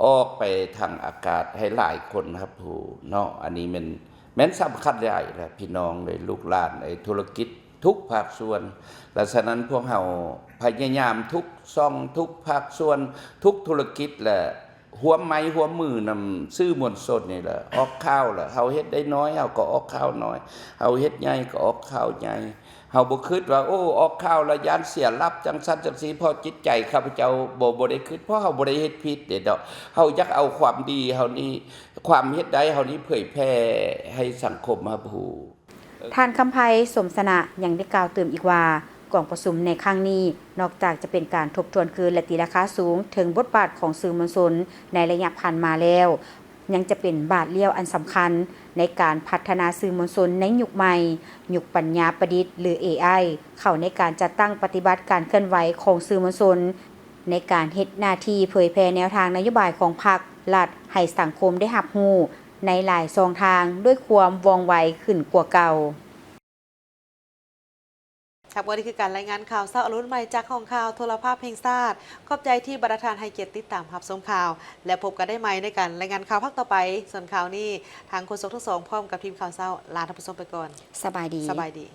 ອອກໄປທາງອາກາດໃຫ້ຫຼາຍຄົນຮັບຮູ້ເນາະ ອັນນີ້ແມ່ນ ແມ່ນສຳຄັນຫຼາຍແຫຼະ ພີ່ນ້ອງເອີຍ ລູກຫຼານເອີຍ ທຸລະກິດທຸກພາກສ່ວນ ລະສະນັ້ນພວກເຮົາພະຍາຍາມທຸກຊ່ອງ ທຸກພາກສ່ວນ ທຸກທຸລະກິດ ແລະ ຮ່ວມໄມ້ຮ່ວມມືນຳສື່ມວນຊົນນີ້ແຫຼະ ອອກຂ່າວລະ ເຮົາເຮັດໄດ້ນ້ອຍ ເຮົາກໍອອກຂ່າວນ້ອຍ ເຮົາເຮັດໃຫຍ່ກໍອອກຂ່າວໃຫຍ່. ເຮົາບໍ່ຄິດວ່າ ໂອ້ ອອກຂ່າວແລ້ວຢ້ານເສຍລັບ ຈັ່ງຊັ້ນຈັ່ງຊີ້ ເພາະຈິດໃຈຂ້າພະເຈົ້າບໍ່ ບໍ່ໄດ້ຄິດ ເພາະເຮົາບໍ່ໄດ້ເຮັດຜິດເດ້ເນາະ ເຮົາຢາກເອົາຄວາມດີເຮົານີ້ ຄວາມເຮັດໄດ້ເຮົານີ້ເຜີຍແຜ່ໃຫ້ສັງຄົມຮັບຮູ້. ທ່ານຄຳໄພ ສົມຊະນະ ຍັງໄດ້ກ່າວຕື່ມອີກວ່າ ກອງປະຊຸມໃນຄັ້ງນີ້ ນອກຈາກຈະເປັນການທົບທວນຄືນ ແລະ ຕີລາຄາສູງເຖິງບົດບາດຂອງສື່ມວນຊົນໃນໄລຍະຜ່ານມາແລ້ວ, ຍັງຈະເປັນບາດລ້ຽວອັນສຳຄັນໃນການພັດທະນາສື່ມວນຊົນໃນຍຸກໃໝ່, ຍຸກປັນຍາປະດິດ ຫຼື ເອໄອ ເຂົ້າໃນການຈັດຕັ້ງປະຕິບັດການເຄື່ອນໄຫວຂອງສື່ມວນຊົນ ໃນການເຮັດໜ້າທີ່ເຜີຍແຜ່ແນວທາງນະໂຍບາຍຂອງພັກ, ລັດ ໃຫ້ສັງຄົມໄດ້ຮັບຮູ້ໃນຫຼາຍຊ່ອງທາງດ້ວຍຄວາມວ່ອງໄວຂຶ້ນກວ່າເກົ່າ. ຄັບ ແລະ ນີ້ຄືການລາຍງານຂ່າວເຊົ້າອາລຸນໃໝ່ຈາກຫ້ອງຂ່າວໂທລະພາບແຫ່ງຊາດ. ຂອບໃຈທີ່ບັນດາທ່ານໃຫ້ກຽດຕິດຕາມຮັບຊົມຂ່າວ ແລະ ພົບກັນໄດ້ໃໝ່ໃນການລາຍງານຂ່າວພາກຕໍ່ໄປ. ສ່ວນຂ່າວນີ້ ທາງໂຄສົກທັງສອງ ພ້ອມກັບທີມຂ່າວເຊົ້າ ລາທ່ານຜູ້ຊົມໄປກ່ອນ. ສະບາຍດີ. ສະບາຍດີ.